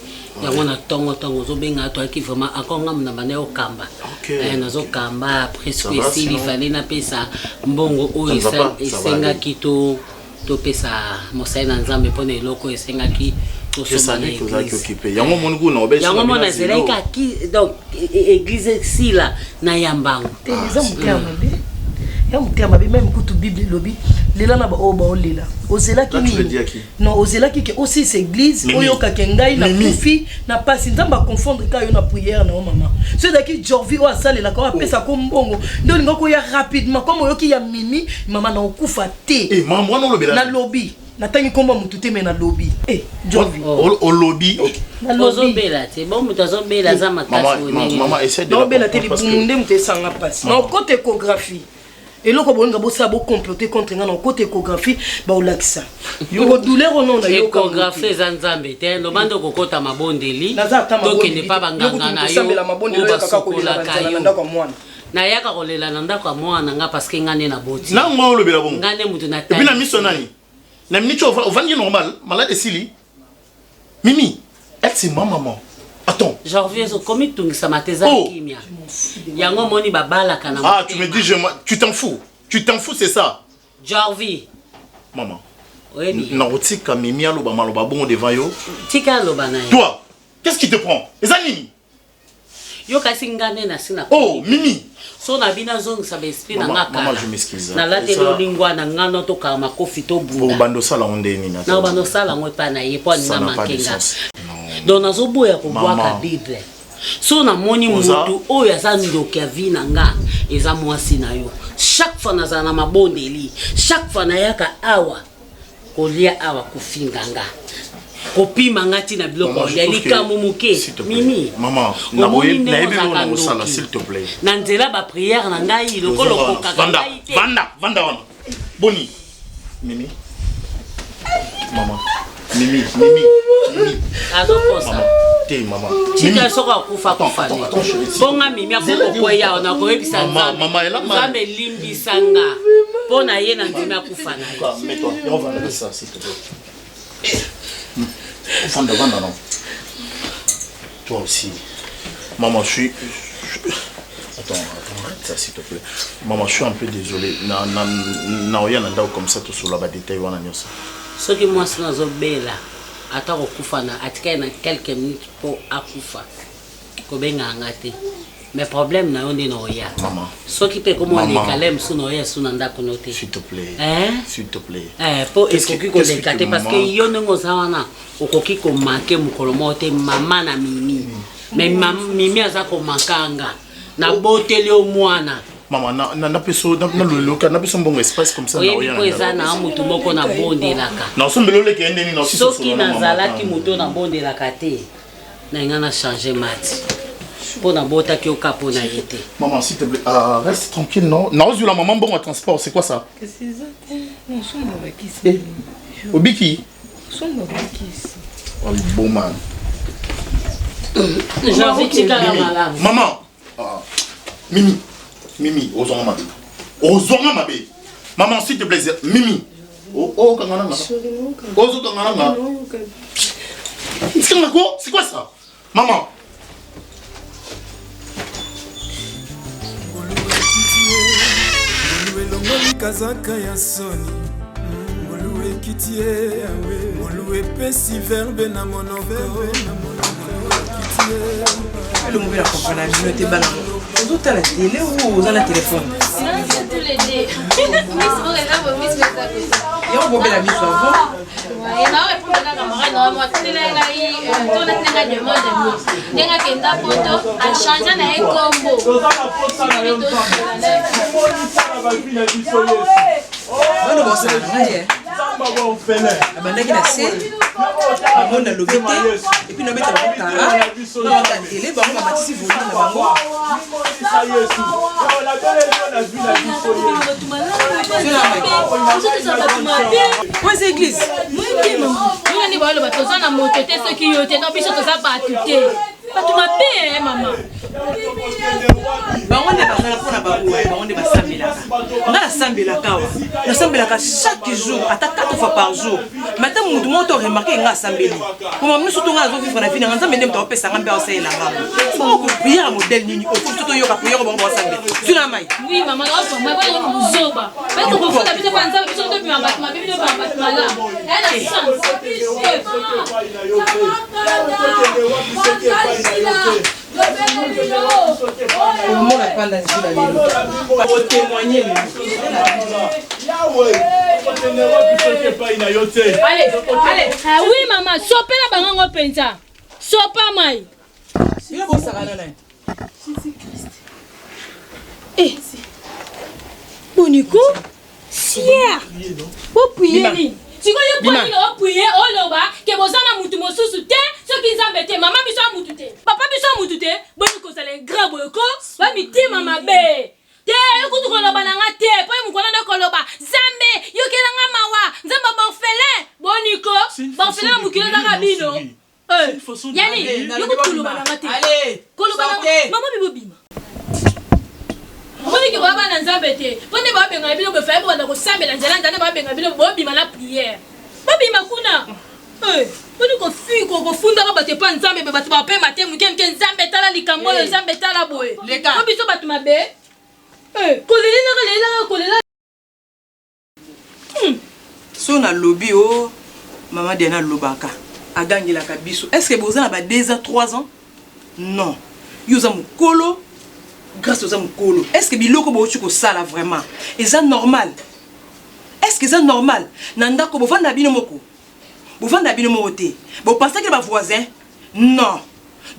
yango na ntongo ntongo ozobenga toyaki vraiment encore ngambo na banda okamba eh, nazokamba presque esili fale napesa mbongo oyo esengaki to topesa mosali na nzambe mpo na eloko oyo esengaki tosomba na église yango omoni kuna yango mona ezelaki kaka donc e, e, église esila na yambango te eza motema mabe ya motema mabe meme kutu bible elobi lela na baoyo baolela ozelaki nini non ozelaki ke osilisa église oyoka ke ngai nakufi na pasi nzambe aconfondre ka yo na prière na yo mama so ezalaki jorvi oyo asalelaka oyo apesaka mbongo nde olinga koya rapidement comme oyoki ya mimi mama na okufa te eh, nalobi natangi nkombo ya motu te me nalobi eh, jorvi olobi ozobela te bo moto azobela aza makasi naobela te libumu nde moto esanga mpasi na okota échographie eloko bolinga bosala bocomplote contre nga na okota échographie baolakisa yoko douleur ono na yoéchographie eza nzambe te loba nde okokota mabondeli tokende pa banganga na yo oyo basukolaka yo nayaka kolela na ndako ya mwana nga parce que nga nde naboti nango olobela bongo nga nde moto na na miso nani na miniti ovandi normal malade esili Mimi, elle c'est ma maman. Attends. Jorvier, okomi tungisama te eza oh. kimia. Yango moni babalaka na Ah, tu me dis je tu t'en fous. Tu t'en fous, c'est ça. Jorvi. Maman. Oyebi. Nakotika Mimi aloba maloba bongo devant yo. Tika aloba na ye. Toi, qu'est-ce qui te prend? Eza nini? Yo kasi nga nde nasi na Oh, Mimi. So na bino azongisa ba esprit na nga kala. Nalateli olingwa na nga no tokanga makofi tobunda. Obanda osala ngo ndenge nini? Na obanda osala ngo epai na ye mpo alinga manke nga. Donc nazoboya kobwaka Bible. So namoni mutu oyo aza ndoki ya vie na nga eza mwasi na yo. Chaque fois nazala na mabondeli, chaque fois nayaka awa kolia awa kofinga nga kopima nga ntina biloko ya likambo moke mimi omoni ndenge ozalaka ndoki na nzela bapriere na ngai lokola okokaka ngai te vanda vanda wana boni mimi mama mimi mimi mimi azokosa te mama tika soki akufa akufa ne bonga mimi akokokweya wana koyebisa nzambe elimbisa nga mpo na ye na ndimi akufa na ye Vanda, vanda, non. Toi aussi. Maman, je suis. Attends, attends, arrête ça s'il te plaît. Maman, je suis un peu désolé. Na na na oya na ndako comme ça tout sur la ba détail wana nyonso. Soki mwasi nazobela ata kokufa na atikali na quelques minutes mpo akufa kobengaka nga te mais problème na yo nde na oya soki mpe ekomi oleka le mosusu na oya esu na ndako no te mpo ekoki koleka te parce que yo ndenge oza wana okoki komanke mokolo moko te mama na mimi mm. mais mimi aza komanka nga naboteli yo mwana mama napesa naloloka napesa mbongo espace comme ça oyebi mpo eza na motu moko nabondelaka nasombela oleka ye ndeni soki nazalaki moto nabondelaka te Na nga na changer mati. Mpo na botaki yo ka mpo na ye te. Maman, s'il te plaît, euh, reste tranquille, non Naozula la maman bon à transport, c'est quoi ça Eh, Obiki Oh, bon man. Janvier tikala malamu. Maman ah. Mimi, Mimi, ozonga mabe. Ozonga mabe. Maman, s'il te plaît, Mimi. Oh, oh, kanga nanga. Ozo kanga nanga. C'est quoi C'est quoi ça Maman. elongoli kazaka ya soni ngolu ekiti ye ngolu epesi verbe na monoko elongo mpe na comprendre bino te bana ozotala tele ou oza na telefone yango bobela miso avant ndenge akenda poto achange na ye kombo bana bosala na ngai abandaki na se bango nalobi te epuis nabeta bango kara nabata tele bango bamatisi volume na bango oyo église nde baloba toza na moto te soki yo te no biso toza bato te bato mabe eh, mama bango nde bazala mpona baoyo bango nde basambelaka nga nasambelaka awa nasambelaka chaque jour ata 4 fois par jour mais ata motu moko to remarke nga asambeli koma miso to nga azovivre na vie nanga nzambe nde moto akopesa nga mpe aosalela nga soko priere ya modele nini oyo biso toyoka priere bango baosambela zwi na mai Oui, maman, non, maman, maman, buzoba. Ba ko kofuta biso pa nzambe biso to bima bato mabe bino ba bato malamu. Elle a sens. Omona panda nzila lelo. Otémoigner lelo. Allez, allez. Ah oui, maman, sopela bango ngo penza. Sopa mai. Bino bosakana na ye. Eh. Boniko? Sia. Bopuye nini? sikoyo yo mpo nini opuye oloba ke boza na mutu mosusu te soki nzambe te mama biso ya mutu te papa biso ya mutu te boni kozala ingrat boye ko ba mitema mabe te yo kutu koloba na nga te mpo ye mokolo nde koloba nzambe yokela nga mawa nzambe baorphelin boniko baorphelin ya mokili ezaka bino Eh, yani yo kutu koloba na nga te koloba na mama bibobima omoni ke boya bana nzambe te mpo nde babengana bino bofaye bobanda kosambela nzela nzambe babengana bino bobima na priere bobima kuna eh, boni kofundaka bato epa nzambe be bato bapema te moke moke nzambe tala likambo oyo eh. nzambe tala boye po biso bato mabe eh, kolelelaka lelelaka kolela Hmm. So nalobi o oh, mama Diana alobaka agangelaka biso est ce que boza na ba 2 ans 3 ans non yo oza mokolo Grâce oza mukolo. Est-ce que biloko bowuti kosala vraiment eza normal? Est-ce que eza normal? Na ndako bovanda bino moko? Bovanda bino moko te. Bo pensaki na ba voisins? Non.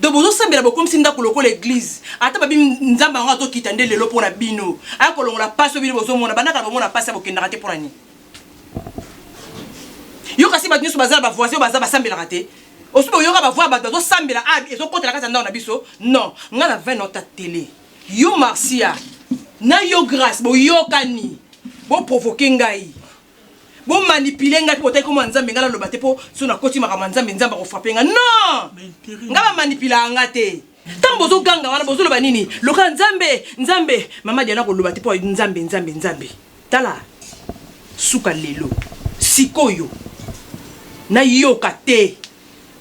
Donc bozosambela bokomisi ndako lokola eglise. Ata babi nzambe yango azokita nde lelo pona bino. Aya kolongola pasi oyo bino bozomona. Banda kala bomona pasi ya bokendaka te pona nini? Yo kasi bato nyonso baza na ba voisins oyo baza basambelaka te. Osi boyoka ba voix ya bato bazosambela ah ezokota na kati ya ndako na biso? Non. Nga na 20 nota tele. Yo Marcia na yo Grace boyokani. Bo provoquer ngai. Bo manipuler ngai po botaki kombo ya Nzambe ngai naloba te po soki nakoti makambo ya Nzambe Nzambe ako frapper ngai. Non! Ngai ba manipulaka ngai te. Tango bozoganga wana bozoloba nini? Lokola Nzambe, Nzambe. Mama Diana koloba te po Nzambe, Nzambe, Nzambe. Tala suka lelo sikoyo nayoka te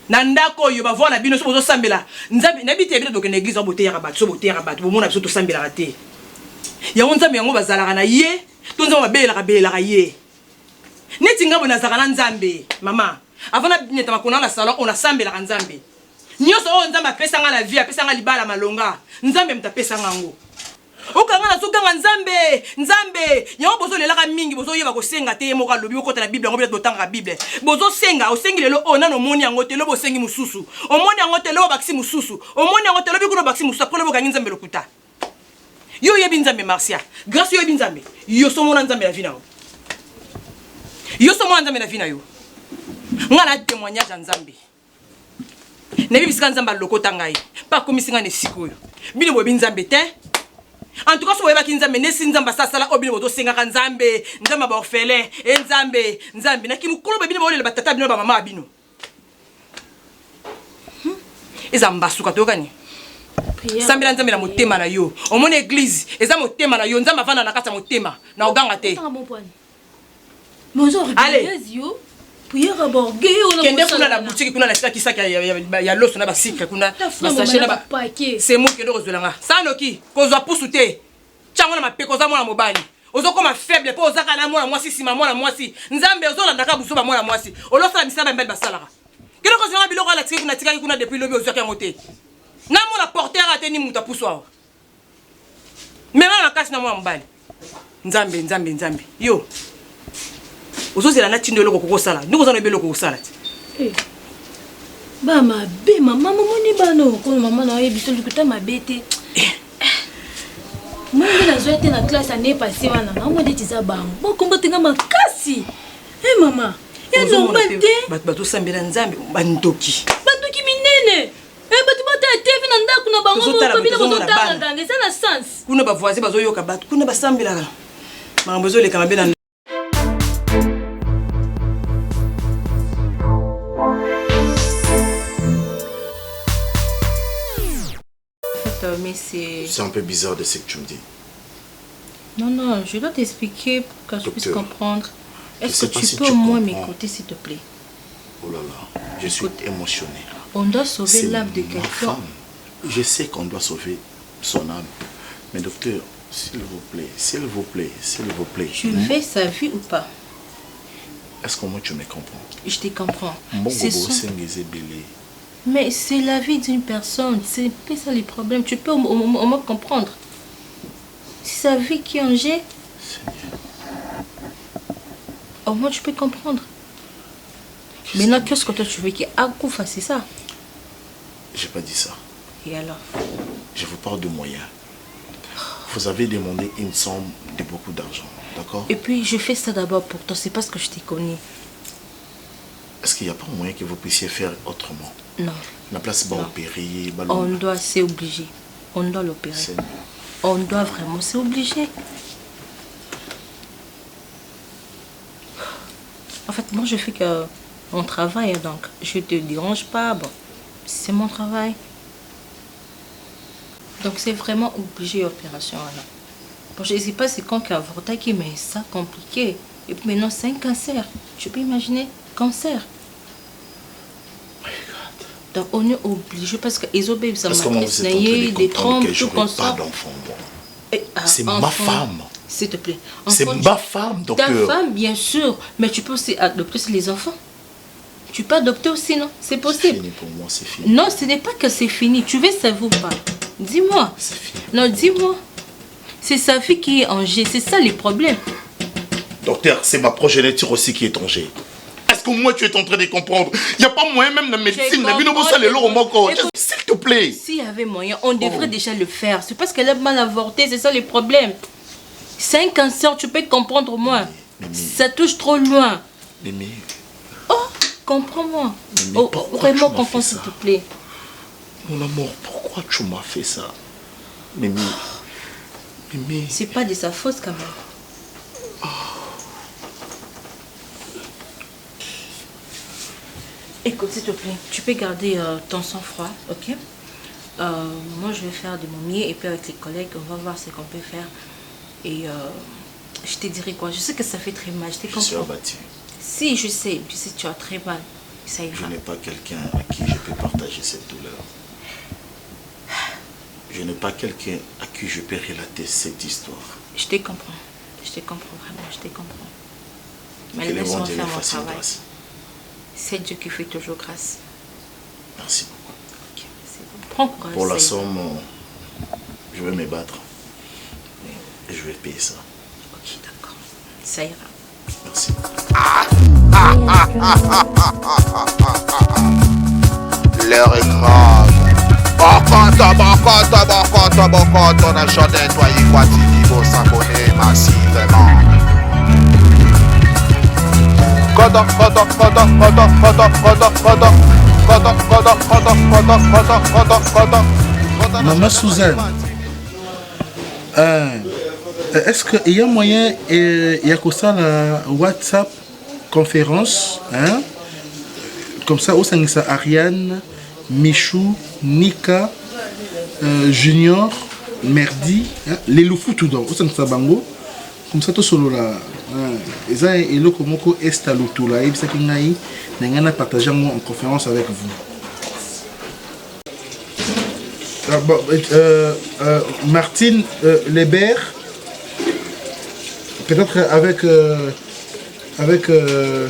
na ndako oyo ba voix na bino so bozosambela nzambe nayebi te bino tokende eglise yango boteyaka bato so boteyaka bato bomona biso tosambelaka te yango nzambe yango bazalaka na ye to nzambe babelelaka belelaka ye neti ngai boye nazalaka na nzambe mama avant nanyata makolo na salon oyo nasambelaka nzambe nyonso oyo nzambe apesa ngai na vie apesa ngai libala malonga nzambe moto apesa ngai yango Okanga nazo ganga nzambe nzambe yango bozo lelaka mingi bozo yeba kosenga te ye moko alobi bokota na bible yango bino botangaka bible bozo senga osengi lelo oyo nano omoni yango te lobi osengi mosusu omoni yango te lobi obakisi mosusu omoni yango te lobi kuna obakisi mosusu apres lobi okangi nzambe lokuta yo oyebi nzambe marcia grace yo oyebi nzambe yo somona nzambe na vie na yo yo somona nzambe na vie na yo nga na témoignage ya nzambe Nayebi bisika Nzambe alokota ngai mpe akomisi ngai na esika oyo. Bino boyebi Nzambe te. En tout cas, soki boyebaki Nzambe, nde si Nzambe asasala oyo bino bozosengaka Nzambe, Nzambe ya baorphelin, e Nzambe, Nzambe. Na kimokolo boye bino boyolela batata bino na bamama ya bino. Hmm? Eza mbasuka toyokani. Sambela Nzambe na motema na yo. Omoni eglise eza motema na yo. Nzambe avanda na kati ya motema. Na oganga te. Allez. Kende kuna na boutique kuna na saki saki ya loso na ba sucre kuna ba sachet na ba semo kende kozwela nga sanoki kozwa pusu te tiango na mapeka oza mwana mobali ozokoma faible mpo ozaka na mwana mwasi nsima mwana mwasi nzambe ozolandaka buzoba mwana mwasi olosala misala mibali basalaka kende kozwela nga biloko wana natikaki natikaki kuna depuis lobi ozwaki yango te namona porteur ate ni moto apusu awa mema makasi na mwana mobali nzambe nzambe nzambe yo ozozela na tindo eloko okokosala ndenge oza na oyebi eloko okosala te eh, ba mabe mama momoni bana okono mama na oyebi biso lokuta mabe te eh. moi nde nazwa te na classe année passé wana naomoi ndeti eza bango bokombotenga makasi e eh, mama ya normal te bato bazosambela nzambe bandoki bandoki minene Eh, bato batala tv na ndako na bango moko bino bozotanga ganga eza na sens kuna bavoisin bazoyoka bato kuna basambelaka makambo ezoleka mabe na Euh, mais c'est... C'est un peu bizarre de ce que tu me dis. Non, non, je dois t'expliquer pour que je puisse comprendre. Est-ce que tu peux au moins m'écouter, s'il te plaît Oh là là, je suis émotionné. On doit sauver l'âme de quelqu'un. Je sais qu'on doit sauver son âme. Mais docteur, s'il vous plaît, s'il vous plaît, s'il vous plaît. Tu veux sa vie ou pas Est-ce que moi tu me comprends Je te comprends. Mais c'est la vie d'une personne, c'est pas ça le problème. Tu peux au, au, au moins comprendre. C'est sa vie qui est en jeu. Au moins tu peux comprendre. Maintenant, qu'est-ce que toi tu veux qu'il Akoufa, c'est ça J'ai pas dit ça. Et alors Je vous parle de moyens. Vous avez demandé une somme de beaucoup d'argent, d'accord Et puis, je fais ça d'abord pour toi, c'est parce que je t'ai connu. Est-ce qu'il n'y a pas moyen que vous puissiez faire autrement Non. La place va opérer. On doit, c'est obligé. On doit l'opérer. On doit vraiment, c'est obligé. En fait, moi, je fais que mon travail, donc je te dérange pas. Bon, c'est mon travail. Donc, c'est vraiment obligé l'opération. Là. Bon, je ne sais pas c'est quand qu'il a mais ça compliqué. Et puis maintenant, c'est un cancer. Tu peux imaginer Cancer. Donc on est obligé parce que ils obéissent ça matrice na ye des trompes tout comme ça. Pas d'enfant moi. Eh, ah, c'est ma femme. S'il te plaît. C'est ma femme docteur. Ta femme bien sûr, mais tu peux aussi adopter les enfants. Tu peux adopter aussi non C'est possible. C'est fini pour moi, c'est fini. Non, ce n'est pas que c'est fini. Tu veux savoir ou pas? Dis-moi. Non, dis-moi. C'est sa fille qui est en jeu, c'est ça le problème. Docteur, c'est ma progéniture aussi qui est en jeu. Est-ce que moi tu es en train de comprendre Il n'y a pas moyen même de médecine. S'il te plaît. S'il y avait moyen, on devrait oh. déjà le faire. C'est parce qu'elle a mal avorté, c'est ça le problème. C'est un cancer, tu peux comprendre moi. Ça touche trop loin. Mimi. Oh, comprends-moi. Oh, vraiment comprends s'il te plaît. Mon amour, pourquoi tu m'as fait ça Mimi. Mimi. C'est pas de sa faute quand même. Oh. Écoute, s'il te plaît, tu peux garder euh, ton sang-froid, ok euh, Moi, je vais faire de mon mieux et puis avec les collègues, on va voir ce qu'on peut faire. Et euh, je te dirai quoi. Je sais que ça fait très mal, je te comprends. Je suis abattu. Si, je sais. Je sais que tu as très mal. Ça ira. Je n'ai pas quelqu'un à qui je peux partager cette douleur. Je n'ai pas quelqu'un à qui je peux relater cette histoire. Je te comprends. Je te comprends vraiment, je te comprends. Mais laisse-moi faire mon travail. C'est Dieu qui fait toujours grâce. Merci beaucoup. Ok, c'est bon. Prends courage. Pour la somme, je vais me battre. Et je vais payer ça. Ok, d'accord. Ça ira. Merci. L'heure est grave. Bokoto, bokoto, bokoto, bokoto, na chaîne toi, Igwa TV, vous s'abonner massivement. Koto, koto, koto, koto, koto, koto, koto, koto, koto, koto, koto, koto, koto, koto. Maman Suzanne, euh, est-ce qu'il y a moyen, euh, il y a la WhatsApp conférence, hein? Comme ça, osangisa Ariane, Michou, Nika, euh, Junior, Merdi, hein? les Lufutu donc, osangisa bango, comme ça tosolola hein? eza eloko moko Esta Lutula ayebisaki ngai na ngai na partage yango en conférence avec vous. Ah, bon, euh, euh, Martine euh, Lebert, peut-être avec, euh, avec euh,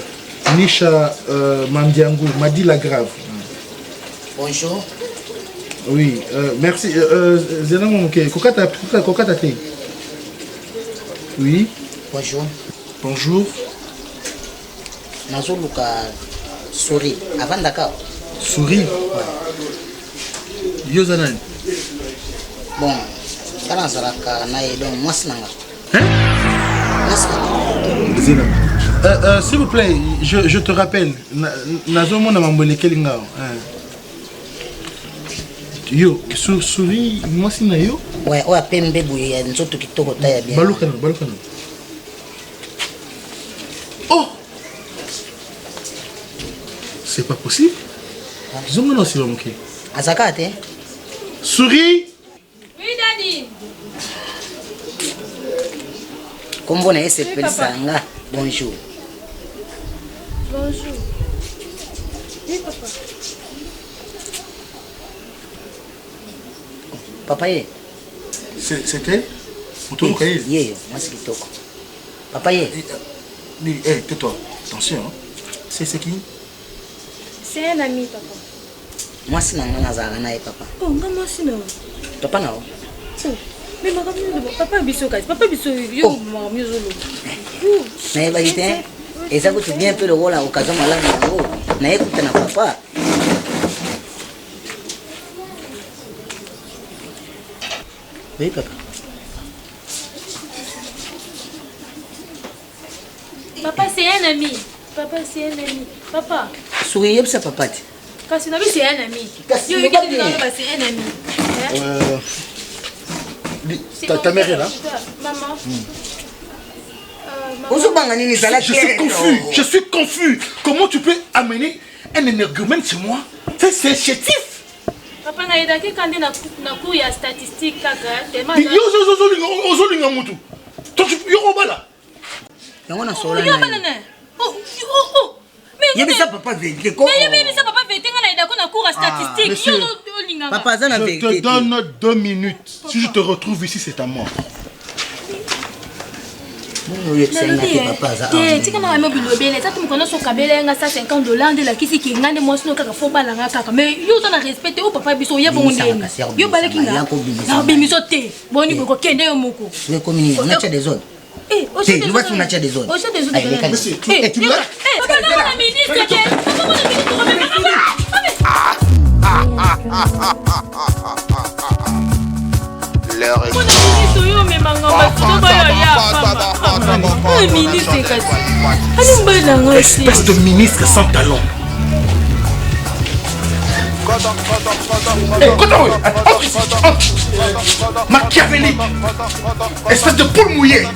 Nisha euh, Mandiangou, Madi Lagrave. Bonjour. Oui, euh, merci. Euh, euh, Zena Momoke, Kokata, Kokata te. Oui. Bonjour. Bonjour. Nazoluka souris avandaka. Souris? Ouais. Yo oza nani? Bon, nga nazalaka na ye donc mwasi na nga. Hein? Mwasi na nga. Zela. Euh, euh, s'il vous plaît, je, je te rappelle, nazomona mambo elekeli nga. Hein. Yo, souris mwasi na yo? Ouais, oyo pembe boye ya nzoto kitoko ta ya bien. Baluka na, baluka na. Oh! C'est pas possible. Zonga na nsima moke. Azaka te. Souris. Oui, daddy. Kombo na ye sepelisa nga. Bonjour. Bonjour. Oui, papa. Papa ye. C'était Moto ye. Ye, mwasi kitoko. Papa ye. Eh, eh, tais-toi. Attention. Hein. C'est c'est qui C'est un ami, papa. Mwasi na nga nazalaka na ye papa. Oh, nga mwasi na yo. Papa na yo. Oh. Mais makambo nini papa biso kasi papa biso yo oh. makambo yo ozoloba. Nayebaki te. Eza kutu bien mpe lokola occasion malamu yango naye kuta na papa. Oui, papa. Papa, c'est un ami. Papa, c'est un ami. Papa. Soki yebisa papa te. Kasi nabi c'est un ami. Kasi yo yoki te c'est un ami. Hein? Euh, ta, ta mère est là Maman. Hmm. ozobanga nini zala Je suis confus, je suis confus. Comment tu peux amener un énergumène chez moi C'est chétif. Papa na yedaki kande na na cours ya statistique kaka tellement yo ozolinga ozolinga mutu to yo obala yango na solo yo obala na oh oh oh yebisa papa verité ko mais yebisa papa verité nga na yedako na cours ya statistique yo olinga papa aza na vérité je te donne deux minutes si je te retrouve ici c'est à mort. Te, tika na yo bilobela. Eza te mokolo nyonso okabela ye nga 150 dollars nde elakisi ke nga nde mwasi no kaka fo obala nga kaka. Mais yo oza na respect te, oyo papa biso oye bongo Bimisaka ndeni. kasi, ya Yo obalaki nga. Ya kobimisa Na obimiso te. Boni boye kokende yo moko. Soki ekomi nini? Natia desordre. Eh, Te, loba soki natia desordre. Otia desordre. Allez, leka. Monsieur, Eh, tu yoka. Eh, papa, na ministre te. Papa, na ministre, L'heure est Mpona ministre oyo omemanga bato bayo ya pamba. Oyo ministre kasi. Ali mobali na ngai te. Espèce de ministre sans talent. Eh, kota oyo, entre ici, entre. Machiavélique. Espèce de poule mouillée.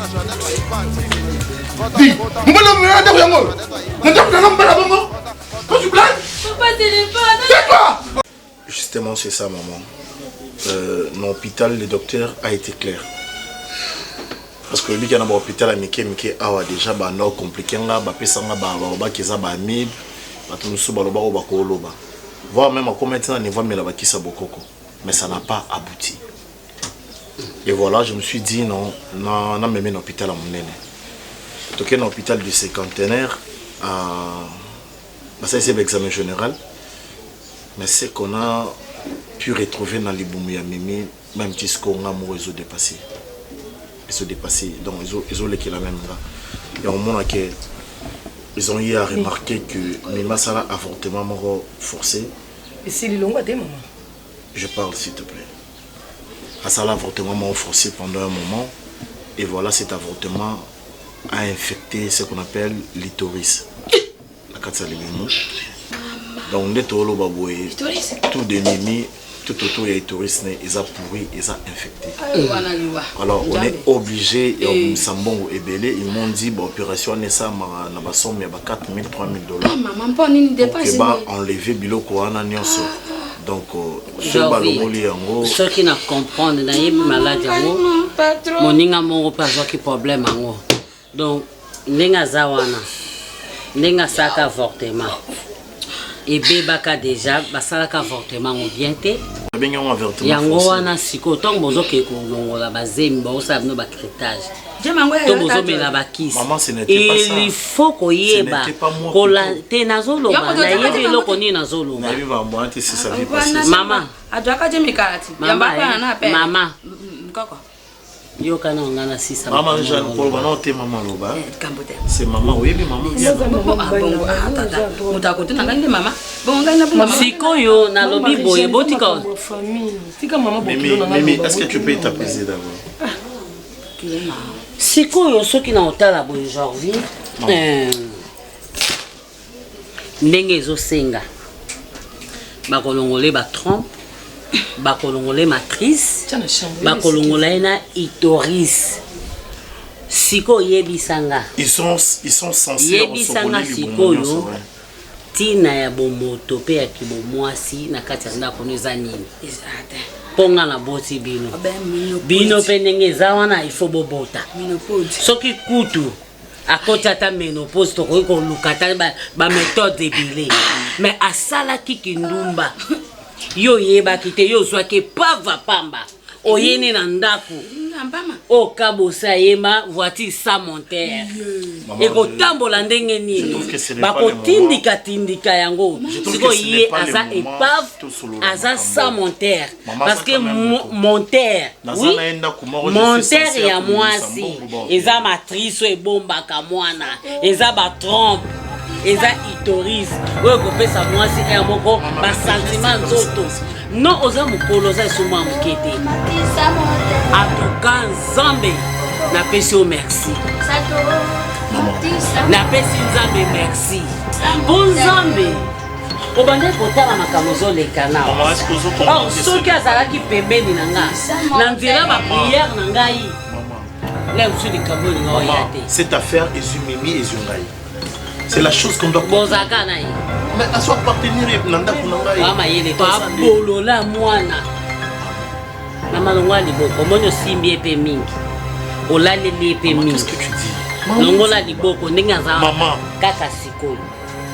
Dis, mobali oyo na ndako yango. Na ndako na mobali bongo. Toi tu blagues? Papa téléphone. Tais-toi. Justement, c'est ça, maman. Euh, dans l'hôpital, le docteur a été clair. Parce que lui qui a un hôpital à Mike, Mike, awa déjà, bah, non, compliqué, nga, bah, pesa nga, bah, bah, bah, keza, bah, mib, bah, tout nous, bah, loba, bah, koloba. Voire même, à combien de temps, niveau, mais là, bah, qui ça, bokoko. Mais ça n'a pas abouti. Et voilà, je me suis dit, non, non, non, mais l'hôpital à mon nene. Toke na hôpital du cinquantenaire, à, bah, ça, c'est l'examen général. Mais ce qu'on a pu retrouver dans libumu ya Mimi, même tisco nga moko ezo dépasser. Ezo dépasser. Donc ezo ezo lekela même nga. Et on mona que ils ont eu à remarquer que Mimi asala avortement moko forcé. Esili longwa te mama. Je parle s'il te plaît. Asala avortement moko forcé pendant un moment et voilà cet avortement a infecté ce qu'on appelle l'utérus. Na kati ya libumu. Donc nde toloba boye tout de Mimi tout autour ya utérus ne eza pourri, eza infecté. Alors on est obligé ya kobimisa mbongo ebele. Ils m'ont dit ba opération wana esalamaka na ba somme ya ba 4000 3000 dollars. Mama, mpo nini Pour que dépense ba enlever biloko wana nyonso. Donc soki balongoli yango soki na comprendre nayebi maladi yango moninga moko mpe azwaki problème yango donc ndenge aza wana ndenge asalaka avortement ebebaka déjà basalaka avortement yango bien te babengi yango avortement yango forcé. wana sikoyo ntango bozokende kolongola bazemi baosala bino bacritage to bozomela bakisi Maman, ce n'était pas ça. il faut koyeba Ce n'était pas moi kola plutôt. te nazoloba Yo, moto nayebi ozalaka eloko nini nazoloba Nayebi makambo wana te si ça vit passé. Mama. Adwaka je mikati. Mama, Yamba pa na eh, pe. mama. Mkoko. yoka na nga na sisa Mama Jeanne koloba na te mama loba. C'est maman oyebi maman bien. Bongo ah tata. Moto akotuna ngai nde mama. Bongo ngai na bongo. Sikoyo nalobi boye botika Tika mama Mimi, bokilo na nga Mimi, loba. est-ce que tu peux t'apaiser d'abord? Sikoyo soki na otala boye Jorvi euh, ndenge ezosenga bakolongola ye batrompe bakolongola ye matrice bakolongola ye na itoris sikoyo yebisa nga Ils sont censés yebisa nga osokola libumu sikoyo nyonso. ouais. ntina ya bomoto mpe ya kibomwasi na kati ya ndako no eza nini mpo nga naboti bino bino mpe ndenge eza wana ifo bobota soki kutu akoti ata ménopause tokoki koluka ata baméthode ebele mais asalaki kindumba yo oyebaki te yo ozwaki epava pamba oyeni na ndako okabosa yema voiture sans montere Maman, ekotambola ndenge je nini trouve que ce n'est pas le bakotindikatindika yango Je trouve sikoyo que ce n'est ye pas le aza moment epave tosolola aza makambo. sans montere Maman, parce aza que quand même moto. montere Naza oui na ye ndako moko, je suis montere censé ya akobimisa mwasi mbongo, bon. eza matrice oyo ebombaka mwana eza batrompe eza itorise oyo ekopesa mwasi aire moko basantima nzoto non oza mokolo oza esu mwa moke te atuka nzambe napesi yo merci napesi nzambe merci mpo nzambe obandaki kotala makambo ezoleka na Maman, est-ce que ozo or comprendre que soki c'est- azalaki pembeni na nga na nzela bapriere na ngai ngai mosusu likambo olinga oya Maman, te cette affaire ezwi Mimi ezwi ngai. C'est la chose qu'on doit comprendre. bozalaka na ye Mais azo appartenir na ndako na ngai. wa mayele to abolola mwana mama longola liboko omoni osimbi ye mpe mingi olaleli ye mpe mingi longola liboko ndenge aza Maman. kaka sikoyo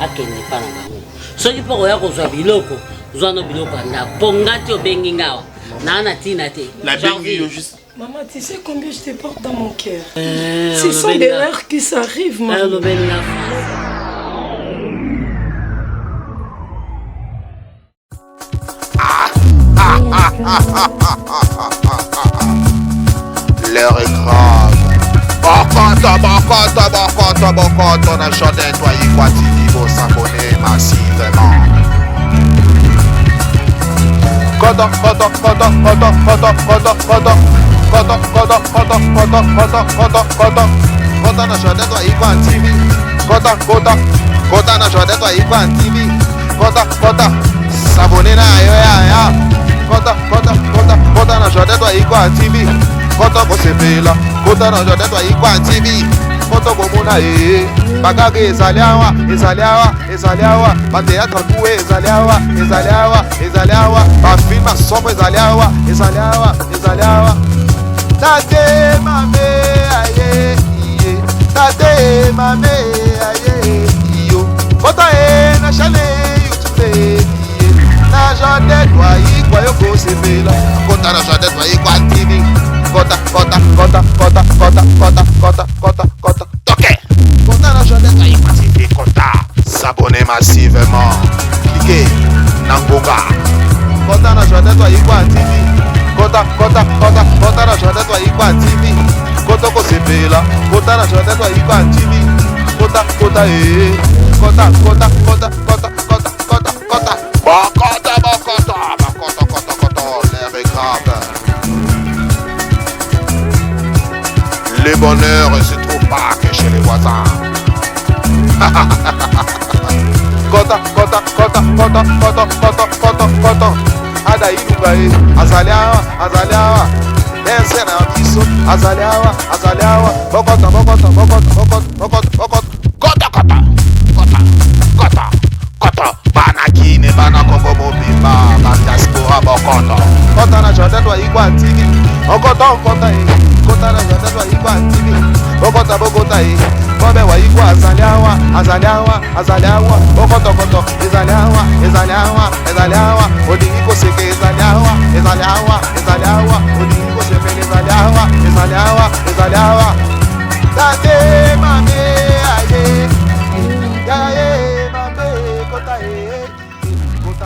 akende epa na bango soki mpo koya kozwa biloko zwa no biloko ya ndako mpo nga te obengi nga awa naa na ntina te Nabengi yo juste. Maman, tu sais combien je te porte dans mon cœur. Eh, Ce sont des erreurs qui s'arrivent, maman. L'heure est grave. Bokoto, bokoto, bokoto, bokoto, na Jordan, toi, Ikwa TV, vous s'abonner massivement. Koto, koto, koto, koto, koto, koto, koto. Koto, koto, koto, koto, koto, koto, koto. Kota na Jordan, toi, Ikwa TV. Kota, kota, kota na Jordan, toi, Ikwa TV. Kota, kota, s'abonner na yo ya ya. Kota, kota, kota, kota na Jordan, toi, Ikwa TV. Kota kosepela, kota na Jordan, toi, Ikwa TV. Kota komona ye. Bakaka ezali awa, ezali awa, ezali awa. Bateatre kuwe ezali awa, ezali awa, ezali awa. Bafilme ya somo ezali awa, ezali awa, ezali awa. Tate mame aye iye. Tate mame aye iyo. Kota ye na chaîne YouTube iye. Na Jordan toi Ikwa yo kosepela. Kota na Jordan toi Ikwa TV. Kota, kota, kota, kota, kota, kota, kota, kota, kota. Toke. Kota na Jordan toi Ikwa TV. Kota. S'abonner massivement. Cliquez. Nangonga. Kota na Jordan toi Ikwa TV. Kota, kota, kota, kota na Jordan toi Ikwa TV. Kota kosepela. Kota na Jordan toi Ikwa TV. Kota, kota, eh. Kota, kota, kota, kota, kota, kota, kota. Bokota, bokota, bokota, kota, kota. L'air est grave. Le bonheur ne se trouve pas que chez les voisins. Kota, kota, kota, kota, kota, kota, kota, kota. Ada ilunga ye, azali awa, azali awa. Danse na biso, azali awa, azali awa. Bokota, bokota, bokota, bokota, bokota, bokota. Kota, kota, kota, kota, kota. Bana Kine, bana Kongo mobimba, ba diaspora bokoto. Kota na Jordan toi Ikwa TV. Okota, okota ye. Kota na Jordan toi Ikwa TV. Bokota, bokota ye. Bobe wa Ikwa azali awa, azali awa, azali awa. Bokoto, koto, ezali awa, ezali awa, ezali awa. Olingi koseka ezali awa, ezali awa, ezali awa. Olingi kosepela ezali awa, ezali awa, ezali awa. Tate mame aye. Ya ye.